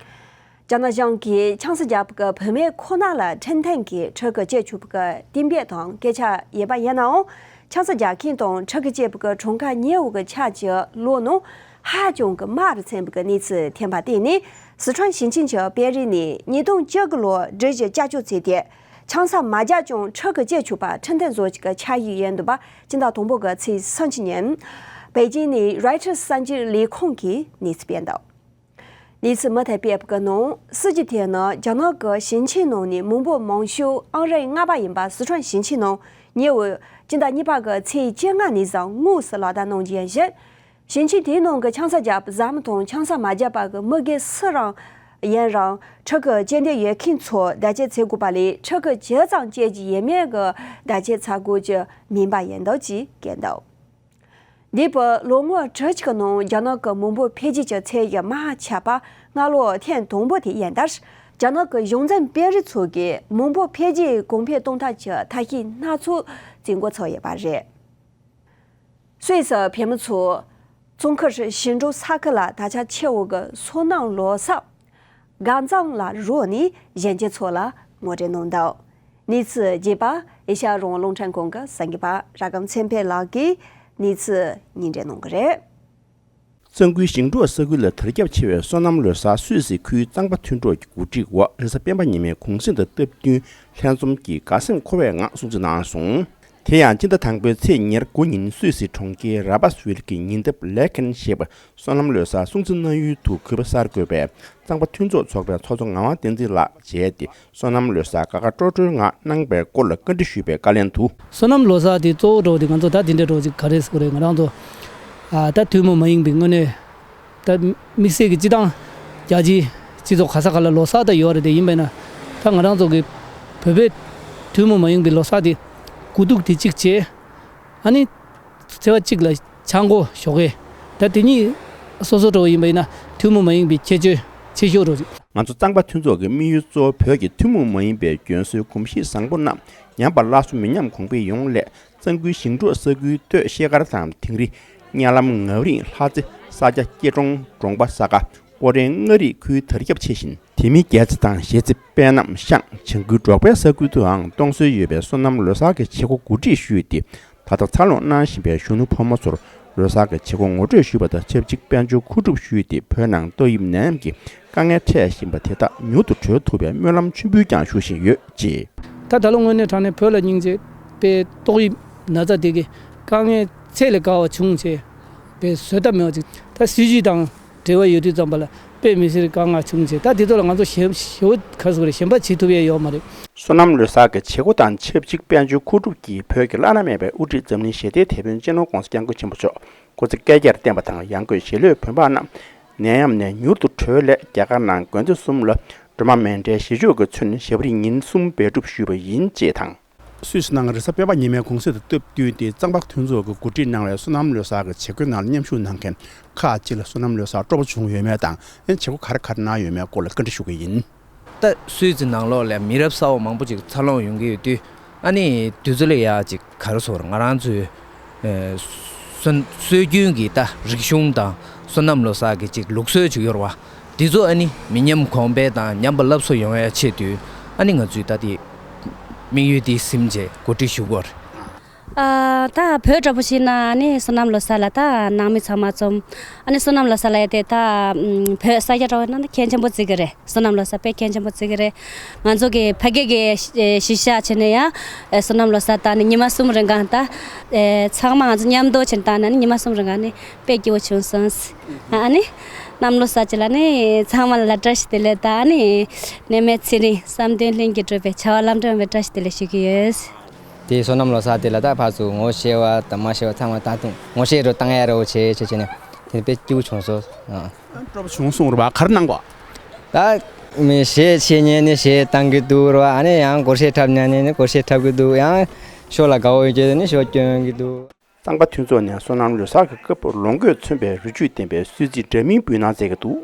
རྒྱ་ནག་གཞུང་གིས་ཆང་ས་བརྒྱབ་པ་གི་བུད་མེད་ཁོ་ན་ལ་ཁྲིམས་མཐུན་གྱི་ཁྲག་གི་བཅད་ཆོག་པ་གི་གཏན་འབེབས་དང་སྐད་ཆ་ཡོད་པ་ཡིན་ནའང་། ཆང་ས་རྒྱག་མཁན་དང་ཁྲག་གི་བཅད་པ་གི་གྲངས་ཀ་ཉེ་བོ་གི་ཆ་གཅིག་ལོ་ནང་ཧ་ཅང་གི་དམའ་རུ་ཕྱིན་པ་གི་གནས་ཚུལ་ཐོན་པ་དེ་ནི་སི་ཁྲོན་ཞིང་ཆེན་གྱི་དཔོན་རིགས་ནས་ཉིས་སྟོང་བཅུ་དགུ་ལོར་སྒྲིག་གཞི་བསྐྱར་བཅོས་བྱས་ཏེ། ཆང་ས་མ་རྒྱག་ཀྱང་ཁྲག་གི་བཅད་ཆོག་པ་ཁྲིམས་མཐུན་བཟོ་རྒྱུ་གི་ཆ་ཡིག་ཡིན་འདུག་པ། སྤྱི་ཟླ་དང་པོ་གི་ཚེས་སུམ་ཅུ་ཉིན་པེ་ཅིང་ནས་Reuters་གསར་འགྱུར་ལས་ཁང་གིས་གནས་ཚུལ་སྤེལ་འདུག་གནས་ཚུལ་མུ་མཐུད་སྤེལ་བ་གི་ནང་སྲིད་ཇུས་དེ་ནི་རྒྱ་ནག་གི་ཞིང་ཆེན་ནང་ནས་མི་འབོར་མང་ཤོས་ཨང་རིམ་ལྔ་པ་ཡིན་པ་སི་ཁྲོན་ཞིང་ཆེན་ནང་ཉེ་བའི་སྤྱི་ཟླ་གཉིས་པ་གི་ཚེས་བཅོ་ལྔ་ནས་བཟུང་དངོས་སུ་ལག་བསྟར་གནང་རྒྱུ་ཡིན་ཞིང་། ཞིང་ཆེན་དེའི་ནང་གི་ཆང་ས་བརྒྱབ་པ་ཙམ་དང་ཆང་ས་མ་བརྒྱབ་པ་གི་མི་སྒེར་སུ་རང་ཡིན་རུང་ཁྲག་གི་བཅད་འདོད་ཡོད་མཁན་ཚོ་བརྡ་ཆད་བྱེད་དགོས་པ་ལས་ཁྲག་གི་ཇི་ཙམ་བཅད་རྒྱུ་ཡིན་མིན་གྱི་བརྡ་ཆད་བྱ་དགོས་ཀྱི་མིན་པ་ཡིན་འདུག་ཅེས་བཀོད་འདུག་འདས་པའི་ལོ་ངོ་དྲུག་ཅུ་གི་ནང་རྒྱ་ནག་གི་མི་འབོར་འཕེལ་རྒྱས་ཀྱི་ཚད་ཡིན་མ་ཆད་པ་སྔ་ལོ་ཐེངས་དང་པོ་དེ་ཡིན་ལྟར། རྒྱ་ནག་གི་གཞུང་འཛིན་དཔོན་རིགས་ཚོ་གིས་མི་འབོར་འཕེལ་རྒྱས་གོང་འཕེལ་གཏོང་ཐབས་ཀྱི་ཐབས་ཤེས་སྣ་ཚོགས་བྱེད་འགོ་ཚུགས་ཡོད་པ་རེད། སུད་སི་བོད་མི་ཚོ་ཙུང་ཁུར་ཞིང་འབྲོག་ས་ཁུལ་ལ་ད་ཆ་ཆེ་བོ་གི་སོ་ནམ་ལོ་གསར་དགའ་མཚམས་ལ་རོལ་ནས་གཞོན་སྐྱེས་ཚོ་ལ་ངོ་སྤྲོད་གནང་འདུག་གནས་ཚུལ་རྒྱས་པ་ཨེ་ཤ་ཡ་རང་དབང་རླུང་འཕྲིན་ཁང་གི་གསར་འགོད་པ་ར་སྒམ་ཚེ་འཕེལ་ལགས་ཀྱིས་གནས་ཚུལ་སྙན་སྒྲོན་གནང་གི་རེད། གཙང་ཁུལ་ཞིང་འབྲོག་ས་ཁུལ་ལ་དར་ཁྱབ་ཆེ་བའི་སོ་ནམ་ལོ་གསར་སུད་སི་ཁུལ་གཙང་པ་མཐུན་གྲོགས་ཀྱི་གོ་སྒྲིག་འོག་རེས་གཟའ་སྤེན་པ་ཉི་མའི་གུང་གསེང་དང་སྟབས་བསྟུན་ལྷན་འཛོམས་ཀྱིས་དགའ་སེམས་འཁོལ་བའི་ངང་སྲུང་བརྩི་གནང་སོང་། དེ་ཡང་སྤྱི་ཟླ་དང་པོའི་ཚེས་ཉེར་དགུ་ཉིན་སུད་སི་གྲོང་ཁྱེར་ར་པ་སི་ཝིལ་གྱི་ཉེ་འདབས་ལེ་ཁན་ཞེས་པ་སོ་ནམ་ལོ་གསར་སྲུང་བརྩི་གནང་ཡུལ་དུ་གུས་པ་གསར་འགོད་པས་གཙང་པ་མཐུན་ཚོགས་ཚོགས་པའི་ཚོགས་གཙོ་ངག་དབང་བསྟན་འཛིན་ལགས་མཇལ་ཏེ། སོ་ནམ་ལོ་གསར་དགའ་དགའ་སྤྲོ་སྤྲོའི་ངང་གནང་པའི་སྐོར་ལ་བཀའ་འདྲི་ཞུས་པའི་བཀའ་ལན་དུ། སོ་ནམ་ལོ་གསར་དེ་གཙོ་བོ་འགྲོ་དེ་ང་ཚོ་ད་དེ་འདྲ་འགྲོ་ཅིག་ག་རེ་ཟེར་དགོས་རེད། ང་རང་ཚོ་ཨ་ད་ཐུན་མོང་མ་ཡིན་པའི་དངོས་གནས་ད་དམིགས་བསལ་གྱི་སྤྱི་བཏང་རྒྱལ་སྤྱིའི་སྤྱི་ཚོགས་ག་ས་ག་ལ་ལོ་གསར་ད་ཡོད་རེད། དེ་ཡིན་པས་ན་ད་ང་རང་ཚོ་གི་བོད་པའི་ཐུན་མོང་མ་ཡིན་པའི་ལོ་གསར་དེ་དགུ་ཐུག་དེ་གཅིག་བྱས། ཨ་ནི། ཚེས་པ་གཅིག་ལ་ཆང་སྒོ་ཞོགས་ཀས། ད་དེ་གཉིས་སོ་སོ་འགྲོ་བ་ཡིན་པ་ཡིན་ན་ཐུན་མོང་མ་ཡིན་པའི་ཁྱད་ཆོས་ཆེ་ཤོས་རེད། ང་ཚོ་གཙང་པ་མཐུན་ཚོགས་ཀྱི་དམིགས་ཡུལ་གཙོ་བོ་བོད་ཀྱི་ཐུན་མོང་མ་ཡིན་པའི་རྒྱུན་སྲོལ་གོམས་གཤིས་བཟང་པོ་རྣམས་ཉམས་པ་སླར་གསོ་མི་ཉམས་གོང་འཕེལ་ཡོང་སླད་གཙང་ཁུལ་ཞིང་འབྲོག་ས་ཁུལ་སྟོད་ཤེལ་དཀར་དང་དིང་རི། གཉའ་ལམ། ངམ་རིང་། ལྷ་རྩེ། ས་སྐྱ། སྐྱིད་གྲོང་། གྲོང་པ། ས་དགའ། ཀོ་རེ་མངའ་རིས་ཁུལ་དར་ཁྱབ་ཆེ་ཞིང་། དེ་མིན་རྒྱལ་རྩེ་དང་གཞིས་རྩེ། པད་ནམ། ཤང་། བྱང་ཁུལ་འབྲོག་པའི་ས་ཁུལ་དུའང་གཏོང་སྲོལ་ཡོད་པའི་སོ་ནམ་ལོ་གསར་གྱི་བྱེད་སྒོ་གོ་སྒྲིག་ཞུས་ཏེ། ད་ལྟ་འཚར་ལོངས་གནང་བཞིན་པའི་གཞོན་ནུ་ཕོ་མོ་ཚོར་ལོ་གསར་གྱི་བྱེད་སྒོ་ངོ་སྤྲོད་ཞུས་པ་དང་ཆབས་ཅིག་དཔལ་འབྱོར་མཁོ་སྒྲུབ་ཞུས་ཏེ། བོད་ནང་ཏོག་དབྱིབས་ནད་ཡམས་ཀྱི་དཀའ་ངལ་འཕྲད་བཞིན་པ་དེ་དག་མྱུར་དུ་གྲོལ་ཐུབ་པའི་སྨོན་ལམ་མཆོད་འབུལ་ཀྱང་ཞུ་བཞིན་ཡོད་ཅེས། ད་ད་ལོ་དངོས་གནས་དྲང་གནས་བོད་ལ་སྙིང་རྗེ་པའི་ཏོག་དབྱིབས་ན་ཚ་དེ་གི་དཀའ་ངལ་ཚད་ལས་བརྒལ་བ་བྱུང་བྱས་པའི་བཟོད་ཐབས་མེད་པ་ཅིག་ད་སྲིད་ཇུས་དང་འབྲེལ་བ་ཡོད་དུས་ཙམ་པ་ལ་དཔེ་མི་སྲིད་དཀའ་ངལ་བྱུང་བྱས། ད་དེ་ཚོ་ལ་ང་ཚོ་ཞེ་ཞེ་བོ་ག་རེ་ཟེར་དགོས་རེད། ཞེན་པ་བྱེད་ཐུབ་ཡས་ཡོད་མ་རེད། སོ་ནམ་ལོ་གསར་གྱི་བྱེད་སྒོ་དང་ཆབས་ཅིག་དཔལ་འབྱོར་མཁོ་སྒྲུབ་ཀྱིས་བོད་ཀྱི་བླ་ན་མེད་པའི་དབུ་ཁྲིད་འཛམ་གླིང་ཞི་བདེའི་དེད་དཔོན་སྤྱི་ནོར་༸གོང་ས་༸སྐྱབས་མགོན་ཆེན་པོ་མཆོག་སྐུ་ཚེ་བསྐལ་བརྒྱར་བརྟན་པ་དང་། ཡང་སྒོས་གཞིས་ལུས་བོད་འབངས་རྣམས་ནད་ཡམས་ནས་མྱུར་དུ་གྲོལ་སླད། རྒྱ་གར་ནང་དགོན་སྡེ་གསུམ་ལ་སྒྲོལ་མ་མཎྜལ་ཞི་མཆོད་ཀྱིས་མཚོན་ཞབས་བརྟན་ཉིན་གསུམ་འབད་སྒྲུབ་ཞུས་པ་ཡིན་ཅེས་དང་། སུད་སི་ནང་རེས་གཟའ་སྤེན་པ་ཉི་མའི་གུང་སེང་དང་སྟབས་བསྟུན་ཏེ། གཙང་པ་མཐུན་ཚོགས་ཀྱིས་གོ་སྒྲིག་གནང་བའི་སོ་ནམ་ལོ་གསར་གྱི་བྱེད་སྒོའི་ནང་ལ་མཉམ་ཞུགས་གནང་མཁན་ཁག་ཅིག་ལ་སོ་ནམ་ལོ་གསར་སྤྲོ་པོ་བྱུང་ཡོད་མེད་དང་། ཡང་བྱེད་སྒོ་ག་རེ་ག་རེ་གནང་ཡོད་མེད་སྐོར་ལ་བཀའ་འདྲི་ཞུ་གི་ཡིན། ད་སུད་སི་ནང་ལོགས་ལ་མི་རབས་གསར་པ་མང་པོ་ཅིག་འཚར་ལོངས་ཡོང་གི་ཡོད་དུས། ཨ་ནི་དུས་ཚོད་ལ་ཡ་ཅིག་ག་རེ་ཟེར། ང་རང་ཚོའི་ཨེ་སྲོལ་སྲོལ་རྒྱུན་གྱི་ད་རིག་གཞུང་དང་སོ་ནམ་ལོ་གསར་གྱི་ཅིག་ལུགས་སྲོལ་ཅིག་ཡོད་རེད་བ། འདི་ཚོ་ཨ་ནི་མི་ཉམས་གོང་འཕེལ་དང་ཉམས་པ་སླར་གསོ་ཡོང་ཡ་ཆེད་དུ། ཨ་ནི་ང་ཚོས་ད་དེ་དམིགས་ཡུལ་འདི་ཟིན་བྱས་གོ་སྒྲིག་ཞུ་དགོས་རེད། ཨ། ད་བོད་འདྲ་པོ་ཞིག་ན་ཨ་ནི་སོ་ནམ་ལོ་གསར་ལ་ད་ནང་མི་ཚང་མ་འཛོམས། ཨ་ནི་སོ་ནམ་ལོ་གསར་ལ་ཡ་དེ་ད་ཨམ། བོད་ས་ཆ་འདྲ་པོ་ན་ད་ཁྱད་ཆེན་པོ་བརྩི་གི་རེད། སོ་ནམ་ལོ་གསར་དཔེ་ཁྱད་ཆེན་པོ་བརྩི་གི་རེད། ང་ཚོ་གི་ཕ་སྐད་ཀྱི་གཞི་གཞི་བཞག་བྱས་ནས་ཡང་སོ་ནམ་ལོ་གསར་ད་ནི་ཉི་མ་གསུམ་རིང་གང་ད་ཚང་མ་ང་ཚོ་མཉམ་དུ་བྱས་ནས་བཏང་ན་ནི་ཉི་མ་གསུམ་རིང་གང་ནི་དཔེ་སྐྱིད་པོ་བྱུང་སོང་། ཨ་ནི་སོ་ནམ་ལོ་གསར་ཅིག་ལ་ནི་ཚང་མ་ལ་བཀྲ་ཤིས་བདེ་ལེགས། ད་ཨ་ནི་ནད་མེད་ཚེ་རིང་བསམ་དོན་ལྷུན་གྱིས་གྲུབ་པའི་བྱ་བ་ལམ་འགྲོ་ཡོང་བའི་བཀྲ་ཤིས་བདེ་ལེགས་ཞུ་གི་ཡོད། དེ་སོ་ནམ་ལོ་གསར་དེ་ལ་ད་ཕར་ཚུར་ངོ་ཤེས་པ་དང་མ་ཤེས་པ་ཚང་མ་ད་དུང་ངོ་ཤེས་རོགས་བཏང་ཡ་རོགས་བྱེད་བྱེད་བྱེད་ནས་དེ་དཔེ་སྐྱིད་པོ་བྱུང་སོང་། ཨ། སྤྲོ་པོ་བྱུང་སོང་རེད་བ། ག་རེ་གནང་གོ། ད་མི་གཞས་བྱེད་ཉན་ནས་གཞས་བཏང་གི་འདུག་རེད་བ། ཨ་ནི་ཡང་སྒོར་གཞས་འཁྲབ་ཉན་ནས་ནི་སྒོར་གཞས་འཁྲབ་གི་འདུག་ཡང་ཞོ་ལ་དགའ་བོ་ཡོད་ཀྱི་ནི་ཞོ་སྐྱོན་གི་འདུག་གཙང་པ་མཐུན་ཚོགས་ནས་སོ་ནམ་ལོ་གསར་གྱི་སྐབས་ལོ་འགོས་མཚོན་པའི་རི་ཆུ་ལྡན་པའི་གསོལ་ཚིགས་འདྲ་མིན་འབུལ་གནང་མཛད་ཀྱི་འདུག་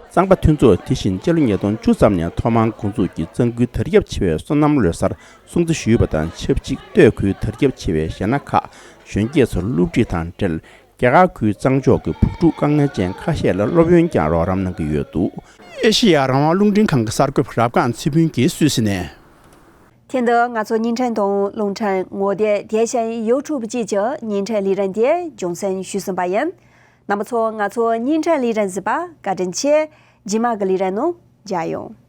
གཙང་པ་མཐུན་ཚོགས་དེ་བཞིན་སྤྱི་ལོ་ཉིས་སྟོང་བཅུ་ཙམ་ནས་ཐོག་མར་འགོ་འཛུགས་ཀྱིས་གཙང་ཁུལ་དར་ཁྱབ་ཆེ་བའི་སོ་ནམ་ལོ་གསར་སྲུང་བརྩི་ཞུས་པ་དང་ཆབས་ཅིག་སྟོད་ཁུལ་དར་ཁྱབ་ཆེ་བའི་གཞས་སྣ་ཁག་གཞོན་སྐྱེས་ཚོར་སློབ་ཁྲིད་དང་འབྲེལ། རྒྱ་གར་ཁུལ་གཙང་ཕྱོགས་ཀྱི་བུ་ཕྲུག་དཀའ་ངལ་ཅན་ཁ་ཤས་ལ་སློབ་ཡོན་ཀྱང་རོགས་རམ་གནང་གི་ཡོད་འདུག་ཨེ་ཤེ་ཡ་རང་དབང་རླུང་འཕྲིན་ཁང་གི་གསར་འགོད་པ་རབ་སྒང་ཚེ་ཕུན་གྱིས་སུད་སི་ནས། དེ་འདྲ་ང་ཚོ་བརྙན་འཕྲིན་དང་རླུང་འཕྲིན་ངོ་དེབ་དེ་བཞིན་ཡུ་ཊུབ་བཅས་ཀྱི་བརྙན་འཕྲིན་ལས་རིམ་དེ་རྒྱང་སྲིང་ཞུས་ཟིན་པ་ཡིན། རྣམ་པ་ཚོ་ང་ཚོ་བརྙན་འཕྲིན་ལས་རིམ་གཟིགས་པར་བཀའ་དྲིན་ཆེ། རྗེས་མ་གི་ལས་རིམ་ནང་མཇལ་ཡོང་།